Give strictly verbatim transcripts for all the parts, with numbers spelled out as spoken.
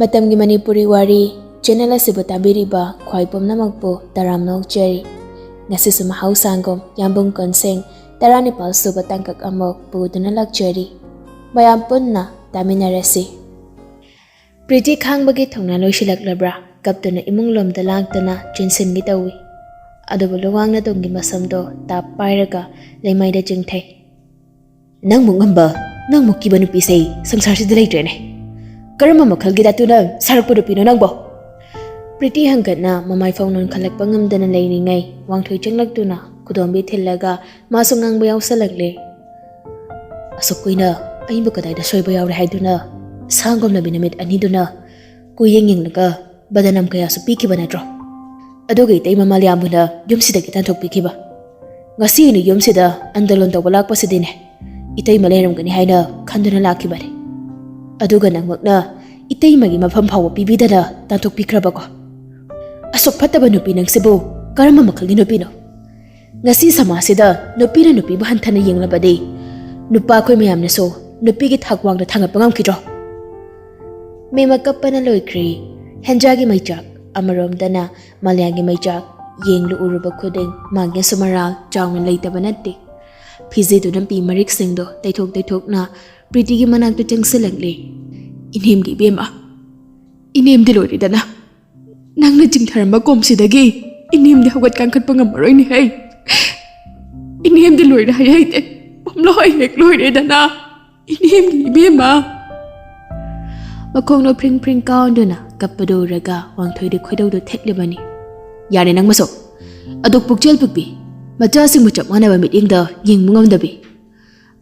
ꯃꯇꯝꯒꯤ ꯃꯅꯤꯄꯨꯔꯤ ꯋꯥꯔꯤ ꯆꯦꯅꯦꯜ ꯑꯁꯤꯕꯨ ꯇꯥꯕꯤꯔꯤꯕ ꯈ꯭ꯋꯥꯏ ꯄꯨꯝꯅꯃꯛꯄꯨ ꯇꯔꯥꯝꯅ ꯑꯣꯛꯆꯔꯤ꯫ ꯉꯁꯤꯁꯨ ꯃꯍꯧꯁꯥꯒꯨꯝ ꯌꯥꯝꯕꯨꯡ ꯀꯣꯟꯁꯦꯡ ꯇꯔꯥꯅꯤꯄꯥꯜ ꯁꯨꯕ ꯇꯥꯡꯀꯛ ꯑꯃ ꯄꯨꯗꯨꯅ ꯂꯥꯛꯆꯔꯤ꯫ ꯃꯌꯥꯝ ꯄꯨꯟꯅ ꯇꯥꯃꯤꯟꯅꯔꯁꯤ꯫ ꯄ꯭ꯔꯤꯇꯤ ꯈꯥꯡꯕꯒꯤ ꯊꯧꯅꯥ ꯂꯣꯏꯁꯤꯜꯂꯛꯂꯕ꯭ꯔꯥ? ꯀꯞꯇꯨꯅ ꯏꯃꯨꯡ ꯂꯣꯝꯗ ꯂꯥꯡꯇꯅ ꯆꯦꯟꯁꯤꯟꯒꯦ ꯇꯧꯏ꯫ ꯑꯗꯨꯕꯨ ꯂꯨꯋꯥꯡꯅꯗꯣꯡꯒꯤ ꯃꯁꯝꯗꯣ ꯇꯥꯞ ꯄꯥꯏꯔꯒ ꯂꯩꯃꯥꯏꯗ ꯆꯤꯡꯊꯩ꯫ "ꯅꯪꯃꯨꯛ ꯉꯝꯕ, ꯅꯪꯃꯨꯛ ꯀꯤꯕ ꯅꯨꯄꯤꯁꯦ ꯁꯪꯁꯥꯔꯁꯤꯗ ꯂꯩꯇ꯭ꯔꯦꯅꯦ꯫ ꯀꯔꯝꯕ ꯃꯈꯜꯒꯤ ꯗꯥꯇꯨꯅ ꯁꯥꯔꯛꯄ ꯅꯨꯄꯤꯅꯣ ꯅꯪꯕꯣ?" ꯄ꯭ꯔꯤꯇꯤ ꯍꯪꯒꯠꯅ ꯃꯃꯥꯏ ꯐꯥꯎ ꯅꯣꯟꯈꯠꯂꯛꯄ ꯉꯝꯗꯅ ꯂꯩꯔꯤꯉꯩ ꯋꯥꯡꯊꯣꯏ ꯆꯪꯂꯛꯇꯨꯅ ꯈꯨꯗꯣꯝꯕꯤ ꯊꯤꯜꯂꯒ ꯃꯥꯁꯨ ꯉꯥꯡꯕ ꯌꯥꯎꯁꯜꯂꯛꯂꯦ꯫ "ꯑꯁꯨꯛ ꯀꯨꯏꯅ ꯑꯩꯕꯨ ꯀꯗꯥꯏꯗ ꯁꯣꯏꯕ ꯌꯥꯎꯔꯦ ꯍꯥꯏꯗꯨꯅ ꯁꯥꯡꯒꯣꯝꯂꯕꯤ ꯅꯨꯃꯤꯠ ꯑꯅꯤꯗꯨꯅ ꯀꯨꯌꯦꯡ ꯌꯦꯡꯂꯒ ꯕꯗꯅꯥꯝ ꯀꯌꯥꯁꯨ ꯄꯤꯈꯤꯕ ꯅꯠꯇ꯭ꯔꯣ? ꯑꯗꯨꯒ ꯏꯇꯩꯃ ꯃꯥꯂꯤꯌꯥꯝꯕꯨꯅ ꯌꯨꯝꯁꯤꯗꯒꯤ ꯇꯥꯟꯊꯣꯛꯄꯤꯈꯤꯕ꯫ ꯉꯁꯤ ꯑꯩꯅ ꯌꯨꯝꯁꯤꯗ ꯑꯟꯗꯂꯣꯟ ꯇꯧꯕ ꯂꯥꯛꯄꯁꯤꯗꯤꯅꯦ, ꯏꯇꯩꯃ ꯂꯩꯔꯝꯒꯅꯤ ꯍꯥꯏꯅ ꯈꯟꯗꯨꯅ ꯂꯥꯛꯈꯤꯕꯅꯤ꯫ ꯑꯗꯨꯒ ꯅꯪꯃꯛꯅ ꯏꯇꯩꯃꯒꯤ ꯃꯐꯝ ꯐꯥꯎꯕ ꯄꯤꯕꯤꯗꯅ ꯇꯥꯟꯊꯣꯛꯄꯤꯈ꯭ꯔꯕꯀꯣ꯫ ꯑꯁꯨꯛ ꯐꯠꯇꯕ ꯅꯨꯄꯤ ꯅꯪꯁꯤꯕꯨ ꯀꯔꯝꯕ ꯃꯈꯜꯒꯤ ꯅꯨꯄꯤꯅꯣ? ꯉꯁꯤ ꯁꯃꯥꯖꯁꯤꯗ ꯅꯨꯄꯤꯅ ꯅꯨꯄꯤꯕꯨ ꯍꯟꯊꯅ ꯌꯦꯡꯂꯕꯗꯤ ꯅꯨꯄꯥ ꯑꯩꯈꯣꯏ ꯃꯌꯥꯝꯅꯁꯨ ꯅꯨꯄꯤꯒꯤ ꯊꯥꯛ ꯋꯥꯡꯅ ꯊꯥꯡꯒꯠꯄ ꯉꯝꯈꯤꯗ꯭ꯔꯣ?" ꯃꯦꯝꯃ ꯀꯞꯄꯅ ꯂꯣꯏꯈ꯭ꯔꯦ꯫ ꯍꯦꯟꯖꯥꯒꯤ ꯃꯩꯆꯥꯛ ꯑꯃꯔꯣꯝꯗꯅ ꯃꯥꯂꯤꯌꯥꯒꯤ ꯃꯩꯆꯥꯛ ꯌꯦꯡꯂꯨ ꯎꯔꯨꯕ ꯈꯨꯗꯤꯡ ꯃꯥꯒꯤꯁꯨ ꯃꯔꯥꯜ ꯆꯥꯎꯅ ꯂꯩꯇꯕ ꯅꯠꯇꯦ꯫ ꯐꯤꯖꯦꯗꯨꯅ ꯄꯤ ꯃꯔꯤꯛꯁꯤꯡꯗꯣ ꯇꯩꯊꯣꯛ ꯇꯩꯊꯣꯛꯅ ꯄ꯭ꯔꯤꯇꯤꯒꯤ ꯃꯅꯥꯛꯇ ꯆꯪꯁꯤꯜꯂꯛꯂꯦ꯫ "ꯏꯅꯦꯝꯒꯤ ꯏꯕꯦꯝꯃ, ꯏꯅꯦꯝꯗꯤ ꯂꯣꯏꯔꯦꯗꯅ꯫ ꯅꯪꯅ ꯆꯤꯡꯊꯔꯝꯕ ꯀꯣꯝꯁꯤꯗꯒꯤ ꯏꯅꯦꯝꯗꯤ ꯍꯧꯒꯠ ꯀꯥꯡꯈꯠꯄ ꯉꯝꯃꯔꯣꯏꯅꯦ ꯍꯩ꯫ ꯏꯅꯦꯝꯗꯤ ꯂꯣꯏꯔꯦ ꯍꯩ ꯍꯩꯇꯦ꯫ ꯄꯨꯝꯂꯣꯏ ꯍꯦꯛ ꯂꯣꯏꯔꯦꯗꯅ꯫ ꯏꯅꯦꯝꯒꯤ ꯏꯕꯦꯝꯃ!" ꯃꯈꯣꯡꯅ ꯐ꯭ꯔꯤꯡ ꯐ꯭ꯔꯤꯡ ꯀꯥꯎꯗꯨꯅ ꯀꯞꯄꯗꯨ ꯎꯔꯒ ꯋꯥꯡꯊꯣꯏꯗꯤ ꯈꯣꯏꯗꯧꯗꯨ ꯊꯦꯠꯂꯤꯕꯅꯤ꯫ "ꯌꯥꯔꯦ ꯅꯪ ꯃꯁꯨ꯫ ꯑꯗꯨꯛ ꯄꯨꯛꯆꯦꯜ ꯄꯤꯛꯄꯤ, ꯃꯆꯥꯁꯤꯡꯕꯨ ꯆꯞ ꯃꯥꯟꯅꯕ ꯃꯤꯠꯌꯦꯡꯗ ꯌꯦꯡꯕ ꯉꯝꯗꯕꯤ꯫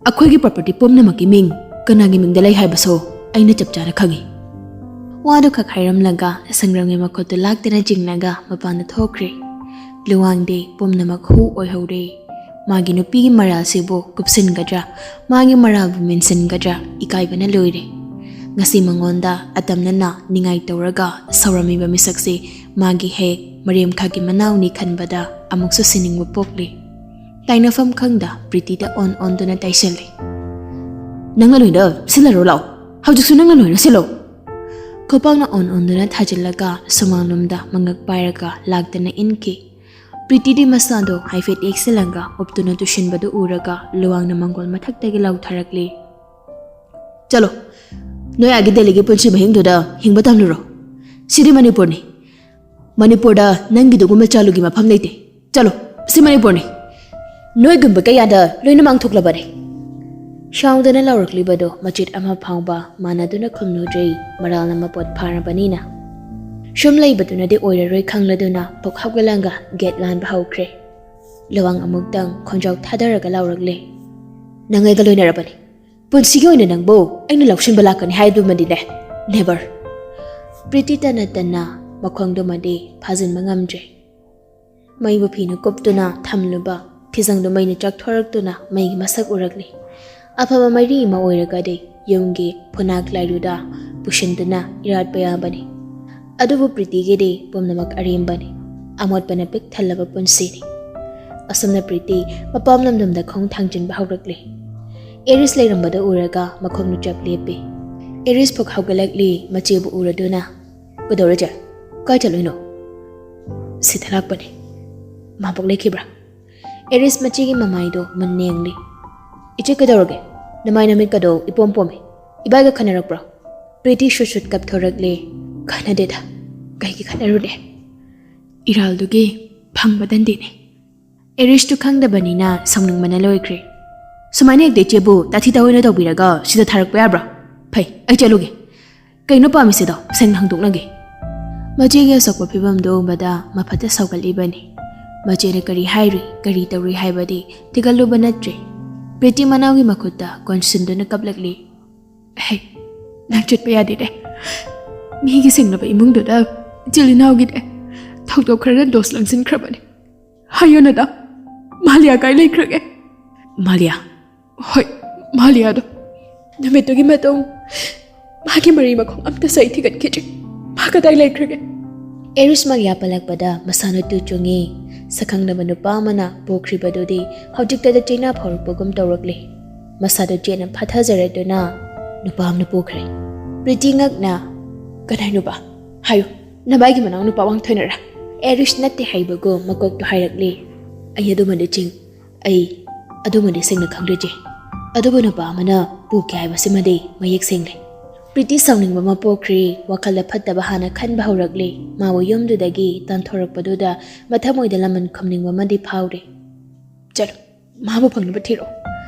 ꯑꯩꯈꯣꯏꯒꯤ ꯄ꯭ꯔꯣꯄꯔꯇꯤ ꯄꯨꯝꯅꯃꯛꯀꯤ ꯃꯤꯡ ꯀꯅꯥꯒꯤ ꯃꯤꯡꯗ ꯂꯩ ꯍꯥꯏꯕꯁꯨ ꯑꯩꯅ ꯆꯞ ꯆꯥꯅ ꯈꯪꯏ꯫" ꯋꯥꯗꯨ ꯈꯛ ꯍꯥꯏꯔꯝꯂꯒ ꯁꯪꯒ꯭ꯔꯝꯒꯤ ꯃꯈꯨꯠꯇꯨ ꯂꯥꯛꯇꯅ ꯆꯤꯡꯂꯒ ꯃꯄꯥꯟꯗ ꯊꯣꯛꯈ꯭ꯔꯦ꯫ ꯂꯨꯋꯥꯡꯗꯤ ꯄꯨꯝꯅꯃꯛ ꯍꯨ ꯑꯣꯏꯍꯧꯔꯦ꯫ ꯃꯥꯒꯤ ꯅꯨꯄꯤꯒꯤ ꯃꯔꯥꯜꯁꯤꯕꯨ ꯀꯨꯞꯁꯤꯟꯒꯗ꯭ꯔꯥ, ꯃꯥꯒꯤ ꯃꯔꯥꯜꯕꯨ ꯃꯦꯟꯁꯤꯟꯒꯗ꯭ꯔꯥ ꯏꯀꯥꯏꯕꯅ ꯂꯣꯏꯔꯦ꯫ ꯉꯁꯤ ꯃꯉꯣꯟꯗ ꯑꯇꯝꯅꯅ ꯅꯤꯡꯉꯥꯏ ꯇꯧꯔꯒ ꯁꯧꯔꯝꯃꯤꯕ ꯃꯤꯁꯛꯁꯤ ꯃꯥꯒꯤ ꯍꯦꯛ ꯃꯔꯦꯝꯈꯥꯒꯤ ꯃꯅꯥꯎꯅꯤ ꯈꯟꯕꯗ ꯑꯃꯨꯛꯁꯨ ꯁꯤꯅꯤꯡꯕ ꯄꯣꯛꯂꯤ꯫ ꯇꯥꯏꯅꯐꯝ ꯈꯪꯗ ꯄ꯭ꯔꯤꯇꯤꯗ ꯑꯣꯟ ꯑꯣꯟꯗꯨꯅ ꯇꯩꯁꯜꯂꯤ꯫ "ꯅꯪꯅ ꯂꯣꯏꯅ ꯁꯤꯜꯂꯔꯣ ꯂꯥꯛꯑꯣ꯫ ꯍꯧꯖꯤꯛꯁꯨ ꯅꯪꯅ ꯂꯣꯏꯅ ꯁꯤꯜꯂꯣ꯫" ꯈꯨꯄꯥꯛꯅ ꯑꯣꯟ ꯑꯣꯟꯗꯨꯅ ꯊꯥꯖꯤꯜꯂꯒ ꯁꯨꯃꯥꯡꯂꯣꯝꯗ ꯃꯉꯛ ꯄꯥꯏꯔꯒ ꯂꯥꯛꯇꯅ ꯏꯟꯈꯤ꯫ ꯄ꯭ꯔꯤꯇꯤꯗꯤ ꯃꯁꯥꯗꯣ ꯍꯥꯏꯐꯦꯠ ꯌꯦꯛꯁꯤꯜꯂꯒ ꯎꯞꯇꯨꯅ ꯇꯨꯁꯤꯟꯕꯗꯨ ꯎꯔꯒ ꯂꯨꯋꯥꯡꯅ ꯃꯪꯒꯣꯜ ꯃꯊꯛꯇꯒꯤ ꯂꯥꯎꯊꯔꯛꯂꯤ꯫ "ꯆꯠꯂꯣ, ꯅꯣꯏ ꯑꯥꯒꯤ ꯗꯦꯜꯂꯤꯒꯤ ꯄꯨꯟꯁꯤ ꯃꯍꯤꯡꯗꯨꯗ ꯍꯤꯡꯕ ꯇꯝꯂꯨꯔꯣ꯫ ꯁꯤꯗꯤ ꯃꯅꯤꯄꯨꯔꯅꯤ꯫ ꯃꯅꯤꯄꯨꯔꯗ ꯅꯪꯒꯤꯗꯨꯒꯨꯝꯕ ꯆꯥꯂꯨꯒꯤ ꯃꯐꯝ ꯂꯩꯇꯦ꯫ ꯆꯠꯂꯣ, ꯁꯤ ꯃꯅꯤꯄꯨꯔꯅꯤ꯫ ꯅꯣꯏꯒꯨꯝꯕ ꯀꯌꯥꯗ ꯂꯣꯏꯅ ꯃꯥꯡꯊꯣꯛꯂꯕꯅꯤ꯫" ꯁꯥꯎꯗꯅ ꯂꯥꯎꯔꯛꯂꯤꯕꯗꯣ ꯃꯆꯤꯠ ꯑꯃ ꯐꯥꯎꯕ ꯃꯥꯟꯅꯗꯨꯅ ꯈꯨꯝꯂꯨꯗ꯭ꯔꯦ꯫ ꯃꯔꯥꯜꯅ ꯃꯄꯣꯠ ꯐꯥꯔꯕꯅꯤꯅ꯫ ꯁꯨꯝ ꯂꯩꯕꯗꯨꯅꯗꯤ ꯑꯣꯏꯔꯔꯣꯏ ꯈꯪꯂꯗꯨꯅ ꯄꯨꯛ ꯍꯧꯒꯠꯂꯒ ꯒꯦꯠ ꯂꯥꯟꯕ ꯍꯧꯈ꯭ꯔꯦ꯫ ꯂꯨꯋꯥꯡ ꯑꯃꯨꯛꯇꯪ ꯈꯣꯟꯖꯥꯎ ꯊꯥꯗꯔꯒ ꯂꯥꯎꯔꯛꯂꯦ꯫ "ꯅꯪ ꯑꯩꯒ ꯂꯣꯏꯅꯔꯕꯅꯤ꯫ ꯄꯨꯟꯁꯤꯒꯤ ꯑꯣꯏꯅ ꯅꯪꯕꯨ ꯑꯩꯅ ꯂꯧꯁꯤꯟꯕ ꯂꯥꯛꯀꯅꯤ ꯍꯥꯏꯗꯨꯃꯗꯤꯅꯦ, never!" ꯄ꯭ꯔꯤꯇꯤ ꯇꯟꯅ ꯇꯟꯅ ꯃꯈꯣꯡꯗꯨꯃꯗꯤ ꯐꯥꯖꯤꯟꯕ ꯉꯝꯗ꯭ꯔꯦ꯫ ꯃꯩꯕꯨ ꯐꯤꯅ ꯀꯨꯞꯇꯨꯅ ꯊꯝꯂꯨꯕ ꯐꯤꯖꯪꯗꯨ ꯃꯩꯅ ꯆꯥꯛꯊꯣꯔꯛꯇꯨꯅ ꯃꯩꯒꯤ ꯃꯁꯛ ꯎꯔꯛꯂꯤ꯫ ꯑꯐꯕ ꯃꯩꯔꯤ ꯑꯃ ꯑꯣꯏꯔꯒꯗꯤ ꯌꯨꯝꯒꯤ ꯐꯨꯅꯥꯛ ꯂꯥꯏꯔꯨꯗ ꯄꯨꯁꯤꯟꯗꯨꯅ ꯏꯔꯥꯠꯄ ꯌꯥꯕꯅꯤ꯫ ꯑꯗꯨꯕꯨ ꯄ꯭ꯔꯤꯇꯤꯒꯤꯗꯤ ꯄꯨꯝꯅꯃꯛ ꯑꯔꯦꯝꯕꯅꯤ꯫ ꯑꯃꯣꯠꯄꯅ ꯄꯤꯛ ꯊꯜꯂꯕ ꯄꯨꯟꯁꯤꯅꯤ꯫ ꯑꯁꯨꯝꯅ ꯄ꯭ꯔꯤꯇꯤ ꯃꯄꯥꯝ ꯂꯝꯗꯝꯗ ꯈꯣꯡ ꯊꯥꯡꯖꯤꯟꯕ ꯍꯧꯔꯛꯂꯤ꯫ ꯑꯦꯔꯤꯁ ꯂꯩꯔꯝꯕꯗ ꯎꯔꯒ ꯃꯈꯣꯡ ꯂꯨꯆꯞ ꯂꯦꯞꯄꯤ꯫ ꯑꯦꯔꯤꯁ ꯐꯨꯛ ꯍꯧꯒꯠꯂꯛꯂꯤ, ꯃꯆꯦꯕꯨ ꯎꯔꯗꯨꯅ꯫ "ꯀꯩꯗꯧꯔꯦ ꯆꯦ? ꯀꯥꯏ ꯆꯠꯂꯨꯏꯅꯣ?" "ꯁꯤꯗ ꯂꯥꯛꯄꯅꯦ꯫ ꯃꯥꯕꯣꯛ ꯂꯩꯈꯤꯕ꯭ꯔꯥ?" ꯑꯦꯔꯤꯁ ꯃꯆꯦꯒꯤ ꯃꯃꯥꯏꯗꯣ ꯃꯨꯟꯅ ꯌꯦꯡꯂꯤ꯫ "ꯏꯆꯦ, ꯀꯩꯗꯧꯔꯒꯦ? ꯅꯃꯥꯏ ꯅꯃꯤꯠꯀꯗꯣ ꯏꯄꯣꯝ ꯄꯣꯝꯃꯤ꯫ ꯏꯕꯥꯏꯒ ꯈꯟꯅꯔꯛꯄ꯭ꯔꯣ?" ꯄ꯭ꯔꯤꯇꯤ ꯁꯨꯠ ꯁꯨꯠ ꯀꯞꯊꯣꯔꯛꯂꯦ꯫ "ꯈꯟꯅꯗꯦꯗ꯫ ꯀꯩꯒꯤ ꯈꯟꯅꯔꯨꯅꯤ? ꯏꯔꯥꯜꯗꯨꯒꯤ ꯐꯪꯕ ꯗꯟꯗꯤꯅꯤ꯫" ꯑꯦꯔꯤꯁꯇꯨ ꯈꯪꯗꯕꯅꯤꯅ ꯁꯥꯎꯅꯤꯡꯕꯅ ꯂꯣꯏꯈ꯭ꯔꯦ꯫ "ꯁꯨꯃꯥꯏꯅ ꯍꯦꯛꯇ ꯏꯆꯦꯕꯨ ꯇꯥꯊꯤ ꯇꯥꯑꯣꯏꯅ ꯇꯧꯕꯤꯔꯒ ꯁꯤꯗ ꯊꯥꯔꯛꯄ ꯌꯥꯕ꯭ꯔꯥ? ꯐꯩ, ꯑꯩ ꯆꯠꯂꯨꯒꯦ꯫ ꯀꯩꯅꯣ ꯄꯥꯝꯃꯤꯁꯤꯗꯣ? ꯁꯦꯡꯅ ꯍꯪꯗꯣꯛꯅꯒꯦ꯫" ꯃꯆꯦꯒꯤ ꯑꯁꯣꯛꯄ ꯐꯤꯕꯝꯗꯨ ꯎꯕꯗ ꯃꯐꯠꯇ ꯁꯥꯎꯒꯠꯂꯤꯕꯅꯤ꯫ ꯃꯆꯦꯅ ꯀꯔꯤ ꯍꯥꯏꯔꯨꯏ, ꯀꯔꯤ ꯇꯧꯔꯨꯏ ꯍꯥꯏꯕꯗꯤ ꯊꯤꯒꯠꯂꯨꯕ ꯅꯠꯇ꯭ꯔꯦ꯫ ꯄ꯭ꯔꯤꯇꯤ ꯃꯅꯥꯎꯒꯤ ꯃꯈꯨꯠꯇ ꯀꯣꯟꯁꯤꯟꯗꯨꯅ ꯀꯞꯂꯛꯂꯤ꯫ "ꯍꯦ, ꯅꯪ ꯆꯠꯄ ꯌꯥꯗꯦꯅꯦ꯫ ꯃꯤꯒꯤ ꯁꯤꯡꯂꯕ ꯏꯃꯨꯡꯗꯨꯗ ꯏꯆꯤꯜ ꯏꯅꯥꯎꯒꯤꯅꯦ ꯊꯧꯗꯣꯛ ꯈꯔꯅ ꯗꯣꯁ ꯂꯪꯁꯤꯟꯈ꯭ꯔꯕꯅꯤ꯫ ꯍꯥꯏꯌꯣ ꯅꯗꯥ, ꯃꯥꯂꯤꯌꯥ ꯀꯥꯏ ꯂꯩꯈ꯭ꯔꯒꯦ?" "ꯃꯥꯂꯤꯌꯥ?" "ꯍꯣꯏ, ꯃꯥꯂꯤꯌꯥꯗꯣ꯫ ꯅꯨꯃꯤꯠꯇꯨꯒꯤ ꯃꯇꯨꯡ ꯃꯥꯒꯤ ꯃꯔꯤ ꯃꯈꯣꯡ ꯑꯝꯇ ꯁꯩ ꯊꯤꯒꯠꯈꯤꯗ꯭ꯔꯤ꯫ ꯃꯥ ꯀꯗꯥꯏ ꯂꯩꯈ꯭ꯔꯒꯦ?" ꯑꯦꯔꯤꯁ ꯃꯥꯂꯤꯌꯥ ꯄꯜꯂꯛꯄꯗ ꯃꯁꯥꯅ ꯇꯨ ꯆꯨꯡꯉꯤ꯫ ꯁꯛꯈꯪꯅꯕ ꯅꯨꯄꯥ ꯑꯃꯅ ꯄꯣꯛꯈ꯭ꯔꯤꯕꯗꯨꯗꯤ ꯍꯧꯖꯤꯛꯇꯗ ꯆꯩꯅꯥ ꯐꯥꯎꯔꯛꯄꯒꯨꯝ ꯇꯧꯔꯛꯂꯤ꯫ ꯃꯁꯥꯗꯨ ꯆꯦꯠꯅ ꯐꯥꯊꯖꯔꯗꯨꯅ ꯅꯨꯄꯥ ꯑꯃꯅ ꯄꯣꯛꯈ꯭ꯔꯦ꯫ ꯄ꯭ꯔꯤꯇꯤ ꯉꯛꯅ "ꯀꯅꯥꯏ ꯅꯨꯄꯥ? ꯍꯥꯏꯌꯨ, ꯅꯕꯥꯏꯒꯤ ꯃꯅꯥꯎ ꯅꯨꯄꯥ ꯋꯥꯡꯊꯣꯏꯅꯔꯥ?" ꯑꯦꯔꯤꯁ ꯅꯠꯇꯦ ꯍꯥꯏꯕꯒꯨꯝ ꯃꯀꯣꯛꯇꯣ ꯍꯥꯏꯔꯛꯂꯤ꯫ "ꯑꯩ ꯑꯗꯨꯃꯗꯤ ꯆꯤꯡ ꯑꯩ ꯑꯗꯨꯃꯗꯤ ꯁꯦꯡꯅ ꯈꯪꯗ꯭ꯔꯦ, ꯆꯦ꯫ ꯑꯗꯨꯕꯨ ꯅꯨꯄꯥ ꯑꯃꯅ ꯄꯨꯈꯤ ꯍꯥꯏꯕꯁꯤꯃꯗꯤ ꯃꯌꯦꯛ ꯁꯦꯡꯂꯦ꯫" ꯄ꯭ꯔꯤꯇꯤ ꯁꯥꯎꯅꯤꯡꯕ ꯑꯃ ꯄꯣꯛꯈ꯭ꯔꯦ꯫ ꯋꯥꯈꯜꯗ ꯐꯠꯇꯕ ꯍꯥꯟꯅ ꯈꯟꯕ ꯍꯧꯔꯛꯂꯦ꯫ ꯃꯥꯕꯨ ꯌꯨꯝꯗꯨꯗꯒꯤ ꯇꯥꯟꯊꯣꯔꯛꯄꯗꯨꯗ ꯃꯊꯃꯣꯏꯗ ꯂꯃꯟ ꯈꯨꯝꯅꯤꯡꯕ ꯑꯃꯗꯤ ꯐꯥꯎꯔꯦ꯫ "ꯆꯠꯂꯣ, ꯃꯥꯕꯨ ꯐꯪꯅꯕ ꯊꯤꯔꯣ꯫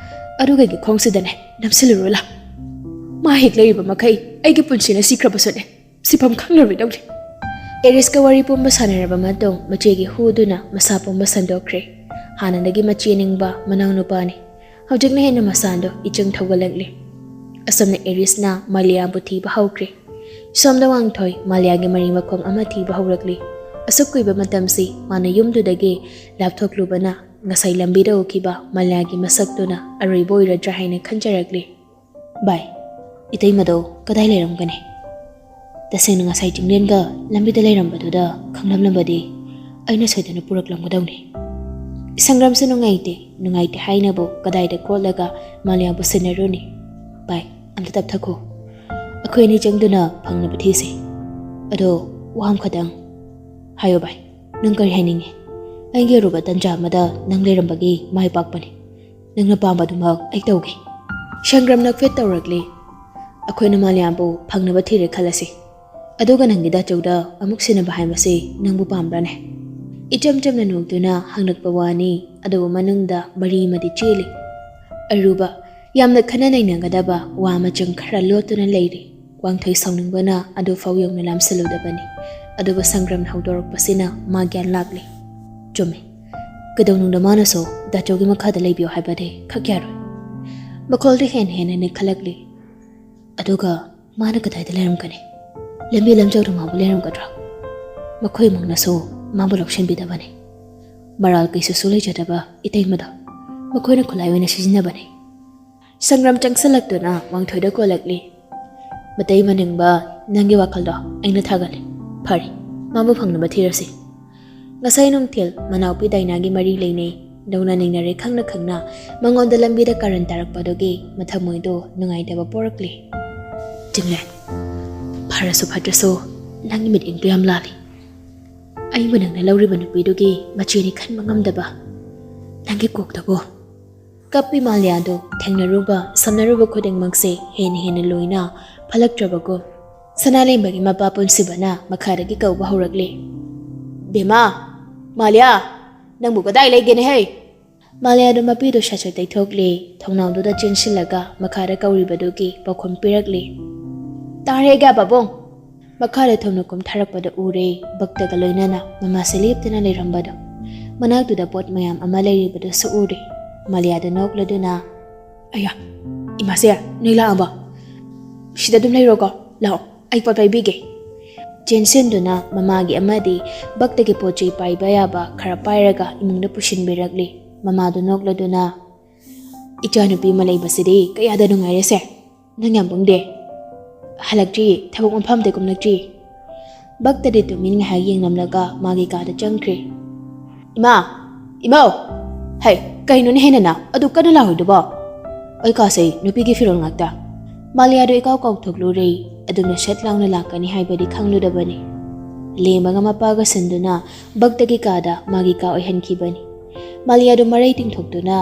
ꯑꯗꯨꯒ ꯑꯩꯒꯤ ꯈꯣꯡꯁꯤꯗꯅꯦ ꯅꯝꯁꯤꯜꯂꯨꯔꯣ ꯂꯥꯎ꯫ ꯃꯥ ꯍꯦꯛ ꯂꯩꯔꯤꯕ ꯃꯈꯩ ꯑꯩꯒꯤ ꯄꯨꯟꯁꯤꯅ ꯁꯤꯈ꯭ꯔꯕꯁꯨꯅꯦ ꯁꯤꯐꯝ ꯈꯪꯂꯔꯣꯏꯗꯧꯔꯤ꯫" ꯑꯦꯔꯤꯁꯀ ꯋꯥꯔꯤ ꯄꯨꯝꯕ ꯁꯥꯟꯅꯔꯕ ꯃꯇꯨꯡ ꯃꯆꯦꯒꯤ ꯍꯨꯗꯨꯅ ꯃꯁꯥ ꯄꯨꯝꯕ ꯁꯟꯗꯣꯛꯈ꯭ꯔꯦ꯫ ꯍꯥꯟꯅꯗꯒꯤ ꯃꯆꯦ ꯅꯤꯡꯕ ꯃꯅꯥꯎꯅꯨꯄꯥꯅꯤ꯫ ꯍꯧꯖꯤꯛꯅ ꯍꯦꯟꯅ ꯃꯁꯥꯗꯣ ꯏꯆꯪ ꯊꯧꯒꯠꯂꯛꯂꯤ꯫ ꯑꯁꯨꯝꯅ ꯑꯦꯔꯤꯁꯅ ꯃꯥꯂꯤꯌꯥꯕꯨ ꯊꯤꯕ ꯍꯧꯈ꯭ꯔꯦ꯫ ꯁꯣꯝꯗ ꯋꯥꯡꯊꯣꯏ ꯃꯥꯂꯤꯌꯥꯒꯤ ꯃꯔꯤ ꯃꯈꯣꯡ ꯑꯃ ꯊꯤꯕ ꯍꯧꯔꯛꯂꯤ꯫ ꯑꯁꯨꯛ ꯀꯨꯏꯕ ꯃꯇꯝꯁꯤ ꯃꯥꯅ ꯌꯨꯝꯗꯨꯗꯒꯤ ꯂꯥꯞꯊꯣꯛꯂꯨꯕꯅ ꯉꯁꯥꯏ ꯂꯝꯕꯤꯗ ꯎꯈꯤꯕ ꯃꯥꯂꯤꯌꯥꯒꯤ ꯃꯁꯛꯇꯨꯅ ꯑꯔꯣꯏꯕ ꯑꯣꯏꯔꯗ꯭ꯔꯥ ꯍꯥꯏꯅ ꯈꯟꯖꯔꯛꯂꯤ꯫ "ꯚꯥꯏ, ꯏꯇꯩꯃꯗꯣ ꯀꯗꯥꯏ ꯂꯩꯔꯝꯒꯅꯤ?" "ꯇꯁꯦꯡꯅ ꯉꯁꯥꯏ ꯆꯤꯡꯂꯦꯟꯒ ꯂꯝꯕꯤꯗ ꯂꯩꯔꯝꯕꯗꯨꯗ ꯈꯪꯂꯝꯂꯕꯗꯤ ꯑꯩꯅ ꯁꯣꯏꯗꯅ ꯄꯨꯔꯛꯂꯝꯒꯗꯧꯅꯤ꯫" ꯁꯪꯒ꯭ꯔꯥꯝꯁꯨ ꯅꯨꯡꯉꯥꯏꯇꯦ, ꯅꯨꯡꯉꯥꯏꯇꯦ ꯍꯥꯏꯅꯕꯨ ꯀꯗꯥꯏꯗ ꯀꯣꯠꯂꯒ ꯃꯥꯂꯤꯌꯥꯕꯨ ꯁꯤꯟꯅꯔꯨꯅꯤ꯫ "ꯚꯥꯏ, ꯑꯝꯇ ꯇꯞꯊꯈꯣ꯫ ꯑꯩꯈꯣꯏ ꯑꯅꯤ ꯆꯪꯗꯨꯅ ꯐꯪꯅꯕ ꯊꯤꯁꯤ꯫ ꯑꯗꯣ ꯋꯥ ꯑꯃꯈꯛꯇꯪ ꯍꯥꯏꯌꯣ ꯚꯥꯏ, ꯅꯪ ꯀꯔꯤ ꯍꯥꯏꯅꯤꯡꯉꯤ? ꯑꯩꯒꯤ ꯑꯔꯨꯕ ꯇꯟꯖꯥ ꯑꯃꯗ ꯅꯪ ꯂꯩꯔꯝꯕꯒꯤ ꯃꯥꯏ ꯄꯥꯛꯄꯅꯤ꯫ ꯅꯪꯅ ꯄꯥꯝꯕꯗꯨꯃꯛ ꯑꯩ ꯇꯧꯒꯦ꯫" ꯁꯪꯒ꯭ꯔꯥꯝ ꯅꯣꯛꯐꯦꯠ ꯇꯧꯔꯛꯂꯤ꯫ "ꯑꯩꯈꯣꯏꯅ ꯃꯥꯂꯤꯌꯥꯕꯨ ꯐꯪꯅꯕ ꯊꯤꯔꯦ ꯈꯜꯂꯁꯤ꯫ ꯑꯗꯨꯒ ꯅꯪꯒꯤ ꯗꯥꯆꯧꯗ ꯑꯃꯨꯛ ꯁꯤꯟꯅꯕ ꯍꯥꯏꯕꯁꯤ ꯅꯪꯕꯨ ꯄꯥꯝꯕ꯭ꯔꯥꯅꯦ?" ꯏꯆꯝ ꯆꯝꯅ ꯅꯣꯛꯇꯨꯅ ꯍꯪꯂꯛꯄ ꯋꯥꯅꯤ, ꯑꯗꯨꯕꯨ ꯃꯅꯨꯡꯗ ꯃꯔꯤ ꯑꯃꯗꯤ ꯆꯦꯜꯂꯤ꯫ ꯑꯔꯨꯕ, ꯌꯥꯝꯅ ꯈꯟꯅ ꯅꯩꯅꯒꯗꯕ ꯋꯥ ꯃꯆꯪ ꯈꯔ ꯂꯣꯠꯇꯨꯅ ꯂꯩꯔꯤ꯫ ꯋꯥꯡꯊꯣꯏ ꯁꯥꯎꯅꯤꯡꯕꯅ ꯑꯗꯨꯐꯥꯎ ꯌꯧꯅ ꯂꯥꯝꯁꯤꯜꯂꯨꯗꯕꯅꯤ꯫ ꯑꯗꯨꯕꯨ ꯁꯪꯒ꯭ꯔꯝꯅ ꯍꯧꯗꯣꯔꯛꯄꯁꯤꯅ ꯃꯥ ꯒ꯭ꯌꯥꯟ ꯂꯥꯛꯂꯤ꯫ "ꯆꯨꯝꯃꯤ꯫ ꯀꯩꯗꯧꯅꯨꯡꯗ ꯃꯥꯅꯁꯨ ꯗꯥꯆꯧꯒꯤ ꯃꯈꯥꯗ ꯂꯩꯕꯤꯌꯨ ꯍꯥꯏꯕꯗꯤ ꯈꯛ ꯌꯥꯔꯣꯏ꯫" ꯃꯈꯣꯜꯗꯨ ꯍꯦꯟꯅ ꯍꯦꯟꯅ ꯅꯦꯝꯈꯠꯂꯛꯂꯤ꯫ "ꯑꯗꯨꯒ ꯃꯥꯅ ꯀꯗꯥꯏꯗ ꯂꯩꯔꯝꯒꯅꯤ? ꯂꯝꯕꯤ ꯂꯝꯖꯥꯎꯗ ꯃꯥꯕꯨ ꯂꯩꯔꯝꯒꯗ꯭ꯔꯥ? ꯃꯈꯣꯏ ꯏꯃꯨꯡꯅꯁꯨ ꯃꯥꯕꯨ ꯂꯧꯁꯤꯟꯕꯤꯗꯕꯅꯤ꯫ ꯃꯔꯥꯜ ꯀꯩꯁꯨꯁꯨ ꯂꯩꯖꯗꯕ ꯏꯇꯩꯃꯗ ꯃꯈꯣꯏꯅ ꯈꯨꯠꯂꯥꯏ ꯑꯣꯏꯅ ꯁꯤꯖꯤꯟꯅꯕꯅꯤ꯫" ꯁꯪꯒ꯭ꯔꯥꯝ ꯆꯪꯁꯤꯜꯂꯛꯇꯨꯅ ꯋꯥꯡꯊꯣꯏꯗ ꯀꯣꯜꯂꯛꯂꯤ꯫ "ꯃꯇꯩ ꯃꯅꯤꯡꯕ, ꯅꯪꯒꯤ ꯋꯥꯈꯜꯗꯣ ꯑꯩꯅ ꯊꯥꯒꯠꯂꯤ꯫ ꯐꯔꯦ, ꯃꯥꯕꯨ ꯐꯪꯅꯕ ꯊꯤꯔꯁꯤ꯫" ꯉꯁꯥꯏ ꯅꯨꯡꯊꯤꯜ ꯃꯅꯥꯎꯄꯤ ꯗꯥꯏꯅꯥꯒꯤ ꯃꯔꯤ ꯂꯩꯅꯩ꯫ ꯂꯧꯅ ꯅꯩꯅꯔꯦ ꯈꯪꯅ ꯈꯪꯅ ꯃꯉꯣꯟꯗ ꯂꯝꯕꯤꯗ ꯀꯥꯔꯟ ꯇꯥꯔꯛꯄꯗꯨꯒꯤ ꯃꯊꯃꯣꯏꯗꯣ ꯅꯨꯡꯉꯥꯏꯇꯕ ꯄꯣꯔꯛꯂꯤ꯫ "ꯆꯤꯡꯂꯦꯟ, ꯐꯔꯁꯨ ꯐꯠꯇ꯭ꯔꯁꯨ, ꯅꯪꯒꯤ ꯃꯤꯠꯌꯦꯡꯗꯣ ꯌꯥꯝ ꯂꯥꯜꯂꯤ꯫ ꯑꯩꯕꯨ ꯅꯪꯅ ꯂꯧꯔꯤꯕ ꯅꯨꯄꯤꯗꯨꯒꯤ ꯃꯆꯦꯅꯤ ꯈꯟꯕ ꯉꯝꯗꯕ ꯅꯪꯒꯤ ꯀꯣꯛꯇꯕꯨ꯫ ꯀꯞꯄꯤ ꯃꯥꯂꯤꯌꯥꯗꯣ ꯊꯦꯡꯅꯔꯨꯕ ꯁꯝꯅꯔꯨꯕ ꯈꯨꯗꯤꯡꯃꯛꯁꯦ ꯍꯦꯟꯅ ꯍꯦꯟꯅ ꯂꯣꯏꯅ ꯐꯠꯂꯛꯇ꯭ꯔꯕꯒꯨꯝ, ꯁꯅꯥꯂꯦꯝꯕꯒꯤ ꯃꯄꯥ ꯄꯨꯟꯁꯤꯕꯅ ꯃꯈꯥꯗꯒꯤ ꯀꯧꯕ ꯍꯧꯔꯛꯂꯦ, "ꯕꯦꯝꯃ! ꯃꯥꯂꯤꯌꯥ! ꯅꯪꯕꯨ ꯀꯗꯥꯏ ꯂꯩꯒꯦꯅꯦ ꯍꯩ?" ꯃꯥꯂꯤꯌꯥꯗꯣ ꯃꯄꯤꯗꯣ ꯁꯠ ꯁꯠ ꯇꯩꯊꯣꯛꯂꯦ, ꯊꯣꯡꯅꯥꯎꯗꯨꯗ ꯆꯦꯟꯁꯤꯜꯂꯒ ꯃꯈꯥꯗ ꯀꯧꯔꯤꯕꯗꯨꯒꯤ ꯄꯥꯎꯈꯨꯝ ꯄꯤꯔꯛꯂꯦ, "ꯇꯥꯔꯦ ꯑꯩꯒꯤ ꯄꯥꯕꯨꯡ!" ꯃꯈꯥꯗ ꯊꯣꯡꯅ ꯀꯨꯝꯊꯔꯛꯄꯗ ꯎꯔꯦ, ꯚꯛꯇꯒ ꯂꯣꯏꯅꯅ ꯃꯃꯥꯁꯦ ꯂꯦꯞꯇꯅ ꯂꯩꯔꯝꯕꯗꯣ꯫ ꯃꯅꯥꯛꯇꯨꯗ ꯄꯣꯠ ꯃꯌꯥꯝ ꯑꯃ ꯂꯩꯔꯤꯕꯗꯨꯁꯨ ꯎꯔꯦ꯫ ꯃꯥꯂꯤꯌꯥꯗ ꯅꯣꯛꯂꯗꯨꯅ, "ꯑꯌꯥ, ꯏꯃꯥꯁꯦ, ꯅꯣꯏ ꯂꯥꯛꯑꯕ? ꯁꯤꯗ ꯑꯗꯨꯝ ꯂꯩꯔꯣꯀꯣ, ꯂꯥꯛꯑꯣ, ꯑꯩ ꯄꯣꯠ ꯄꯥꯏꯕꯤꯒꯦ꯫" ꯆꯦꯟꯁꯤꯟꯗꯨꯅ ꯃꯃꯥꯒꯤ ꯑꯃꯗꯤ ꯚꯛꯇꯒꯤ ꯄꯣꯠ ꯆꯩ ꯄꯥꯏꯕ ꯌꯥꯕ ꯈꯔ ꯄꯥꯏꯔꯒ ꯏꯃꯨꯡꯗ ꯄꯨꯁꯤꯟꯕꯤꯔꯛꯂꯤ꯫ ꯃꯃꯥꯗꯨ ꯅꯣꯛꯂꯗꯨꯅ, "ꯏꯆꯥꯅꯨꯄꯤ ꯑꯃ ꯂꯩꯕꯁꯤꯗꯤ ꯀꯌꯥꯗ ꯅꯨꯡꯉꯥꯏꯔꯦꯁꯦ꯫ ꯅꯪ ꯌꯥꯝ ꯄꯪꯗꯦ꯫ ꯍꯜꯂꯛꯇ꯭ꯔꯤ, ꯊꯕꯛ ꯃꯐꯝꯗ ꯀꯨꯝꯂꯛꯇ꯭ꯔꯤ꯫" ꯚꯛꯇꯗꯤ ꯇꯨꯃꯤꯟ ꯉꯥꯏꯍꯥꯛ ꯌꯦꯡꯂꯝꯂꯒ ꯃꯥꯒꯤ ꯀꯥꯗ ꯆꯪꯈ꯭ꯔꯦ꯫ "ꯏꯃꯥ! ꯏꯃꯧ! ꯍꯩ, ꯀꯩꯅꯣꯅꯦ ꯍꯦꯟꯅ ꯑꯗꯨ ꯀꯟꯅ ꯂꯥꯎꯔꯤꯗꯨꯕꯣ? ꯑꯩ ꯀꯥꯁꯦ ꯅꯨꯄꯤꯒꯤ ꯐꯤꯔꯣꯜ ꯉꯥꯛꯇ꯫" ꯃꯥꯂꯤꯌꯥꯗꯣ ꯏꯀꯥꯎ ꯀꯥꯎꯊꯣꯛꯂꯨꯔꯦ꯫ ꯑꯗꯨꯝꯅ ꯁꯠ ꯂꯥꯎꯅ ꯂꯥꯛꯀꯅꯤ ꯍꯥꯏꯕꯗꯤ ꯈꯪꯂꯨꯗꯕꯅꯤ꯫ ꯂꯦꯝꯕꯒ ꯃꯄꯥꯒ ꯁꯤꯟꯗꯨꯅ ꯚꯛꯇꯒꯤ ꯀꯥꯗ ꯃꯥꯒꯤ ꯀꯥ ꯑꯣꯏꯍꯟꯈꯤꯕꯅꯤ꯫ ꯃꯥꯂꯤꯌꯥꯗꯣ ꯃꯔꯩ ꯇꯤꯡꯊꯣꯛꯇꯨꯅ,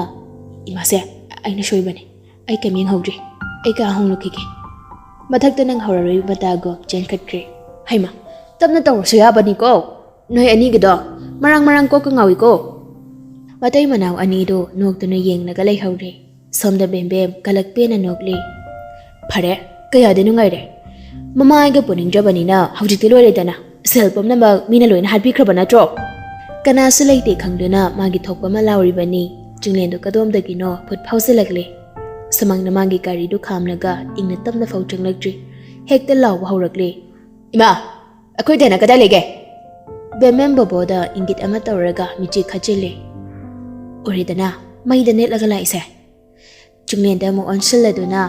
"ꯏꯃꯥꯁꯦ, ꯑꯩꯅ ꯁꯣꯏꯕꯅꯤ꯫ ꯑꯩ ꯀꯩꯝ ꯌꯦꯡꯍꯧꯗ꯭ꯔꯤ꯫ ꯑꯩ ꯀꯥ ꯍꯣꯡꯂꯨꯈꯤꯒꯦ꯫" ꯃꯊꯛꯇ ꯅꯪ ꯍꯧꯔꯔꯣꯏ ꯃꯇꯥꯒꯨꯝ ꯆꯦꯟꯈꯠꯈ꯭ꯔꯦ꯫ "ꯍꯩꯃꯥ, ꯇꯞꯅ ꯇꯧꯔꯁꯨ ꯌꯥꯕꯅꯤꯀꯣ꯫ ꯅꯣꯏ ꯑꯅꯤꯒꯤꯗꯣ ꯃꯔꯥꯡ ꯃꯔꯥꯡ ꯀꯣꯛꯀ ꯉꯥꯎꯏꯀꯣ꯫" ꯃꯇꯩ ꯃꯅꯥꯎ ꯑꯅꯤꯗꯨ ꯅꯣꯛꯇꯨꯅ ꯌꯦꯡꯂꯒ ꯂꯩꯍꯧꯔꯦ꯫ ꯁꯣꯝꯗ ꯕꯦꯝꯕꯦꯝ ꯀꯂꯛ ꯄꯦꯟꯅ ꯅꯣꯛꯂꯤ꯫ "ꯐꯔꯦ, ꯀꯌꯥꯗꯤ ꯅꯨꯡꯉꯥꯏꯔꯦ꯫ ꯃꯃꯥ ꯑꯩꯒ ꯄꯨꯅꯤꯡꯗ꯭ꯔꯕꯅꯤꯅ ꯍꯧꯖꯤꯛꯇꯤ ꯂꯣꯏꯔꯦꯗꯅ꯫ ꯁꯦꯜ ꯄꯨꯝꯅꯃꯛ ꯃꯤꯅ ꯂꯣꯏꯅ ꯍꯥꯠꯄꯤꯈ꯭ꯔꯕ ꯅꯠꯇ꯭ꯔꯣ?" ꯀꯅꯥꯁꯨ ꯂꯩꯇꯦ ꯈꯪꯗꯨꯅ ꯃꯥꯒꯤ ꯊꯣꯛꯄ ꯑꯃ ꯂꯥꯎꯔꯤꯕꯅꯤ꯫ ꯆꯤꯡꯂꯦꯟꯗꯨ ꯀꯗꯣꯝꯗꯒꯤꯅꯣ ꯐꯨꯠ ꯐꯥꯎꯖꯤꯜꯂꯛꯂꯦ꯫ ꯁꯨꯃꯥꯡꯗ ꯃꯥꯒꯤ ꯒꯥꯔꯤꯗꯨ ꯈꯥꯝꯂꯒ ꯏꯪꯅ ꯇꯞꯅ ꯐꯥꯎ ꯆꯪꯂꯛꯇ꯭ꯔꯤ꯫ ꯍꯦꯛꯇ ꯂꯥꯎꯕ ꯍꯧꯔꯛꯂꯦ, "ꯏꯃꯥ! ꯑꯩꯈꯣꯏ ꯗꯦꯅ ꯀꯗꯥꯏ ꯂꯩꯒꯦ?" ꯕꯦꯝꯕꯦꯝ ꯕꯣꯕꯣꯗ ꯏꯪꯒꯤꯠ ꯑꯃ ꯇꯧꯔꯒ ꯃꯤꯠꯆꯤ ꯈꯠꯆꯤꯜꯂꯦ꯫ "ꯎꯔꯦꯗꯅ, ꯃꯩꯗ ꯅꯦꯠꯂꯒ ꯂꯥꯛꯏꯁꯦ꯫" ꯆꯤꯡꯂꯦꯟꯗ ꯑꯃꯨꯛ ꯑꯣꯟꯁꯤꯜꯂꯗꯨꯅ,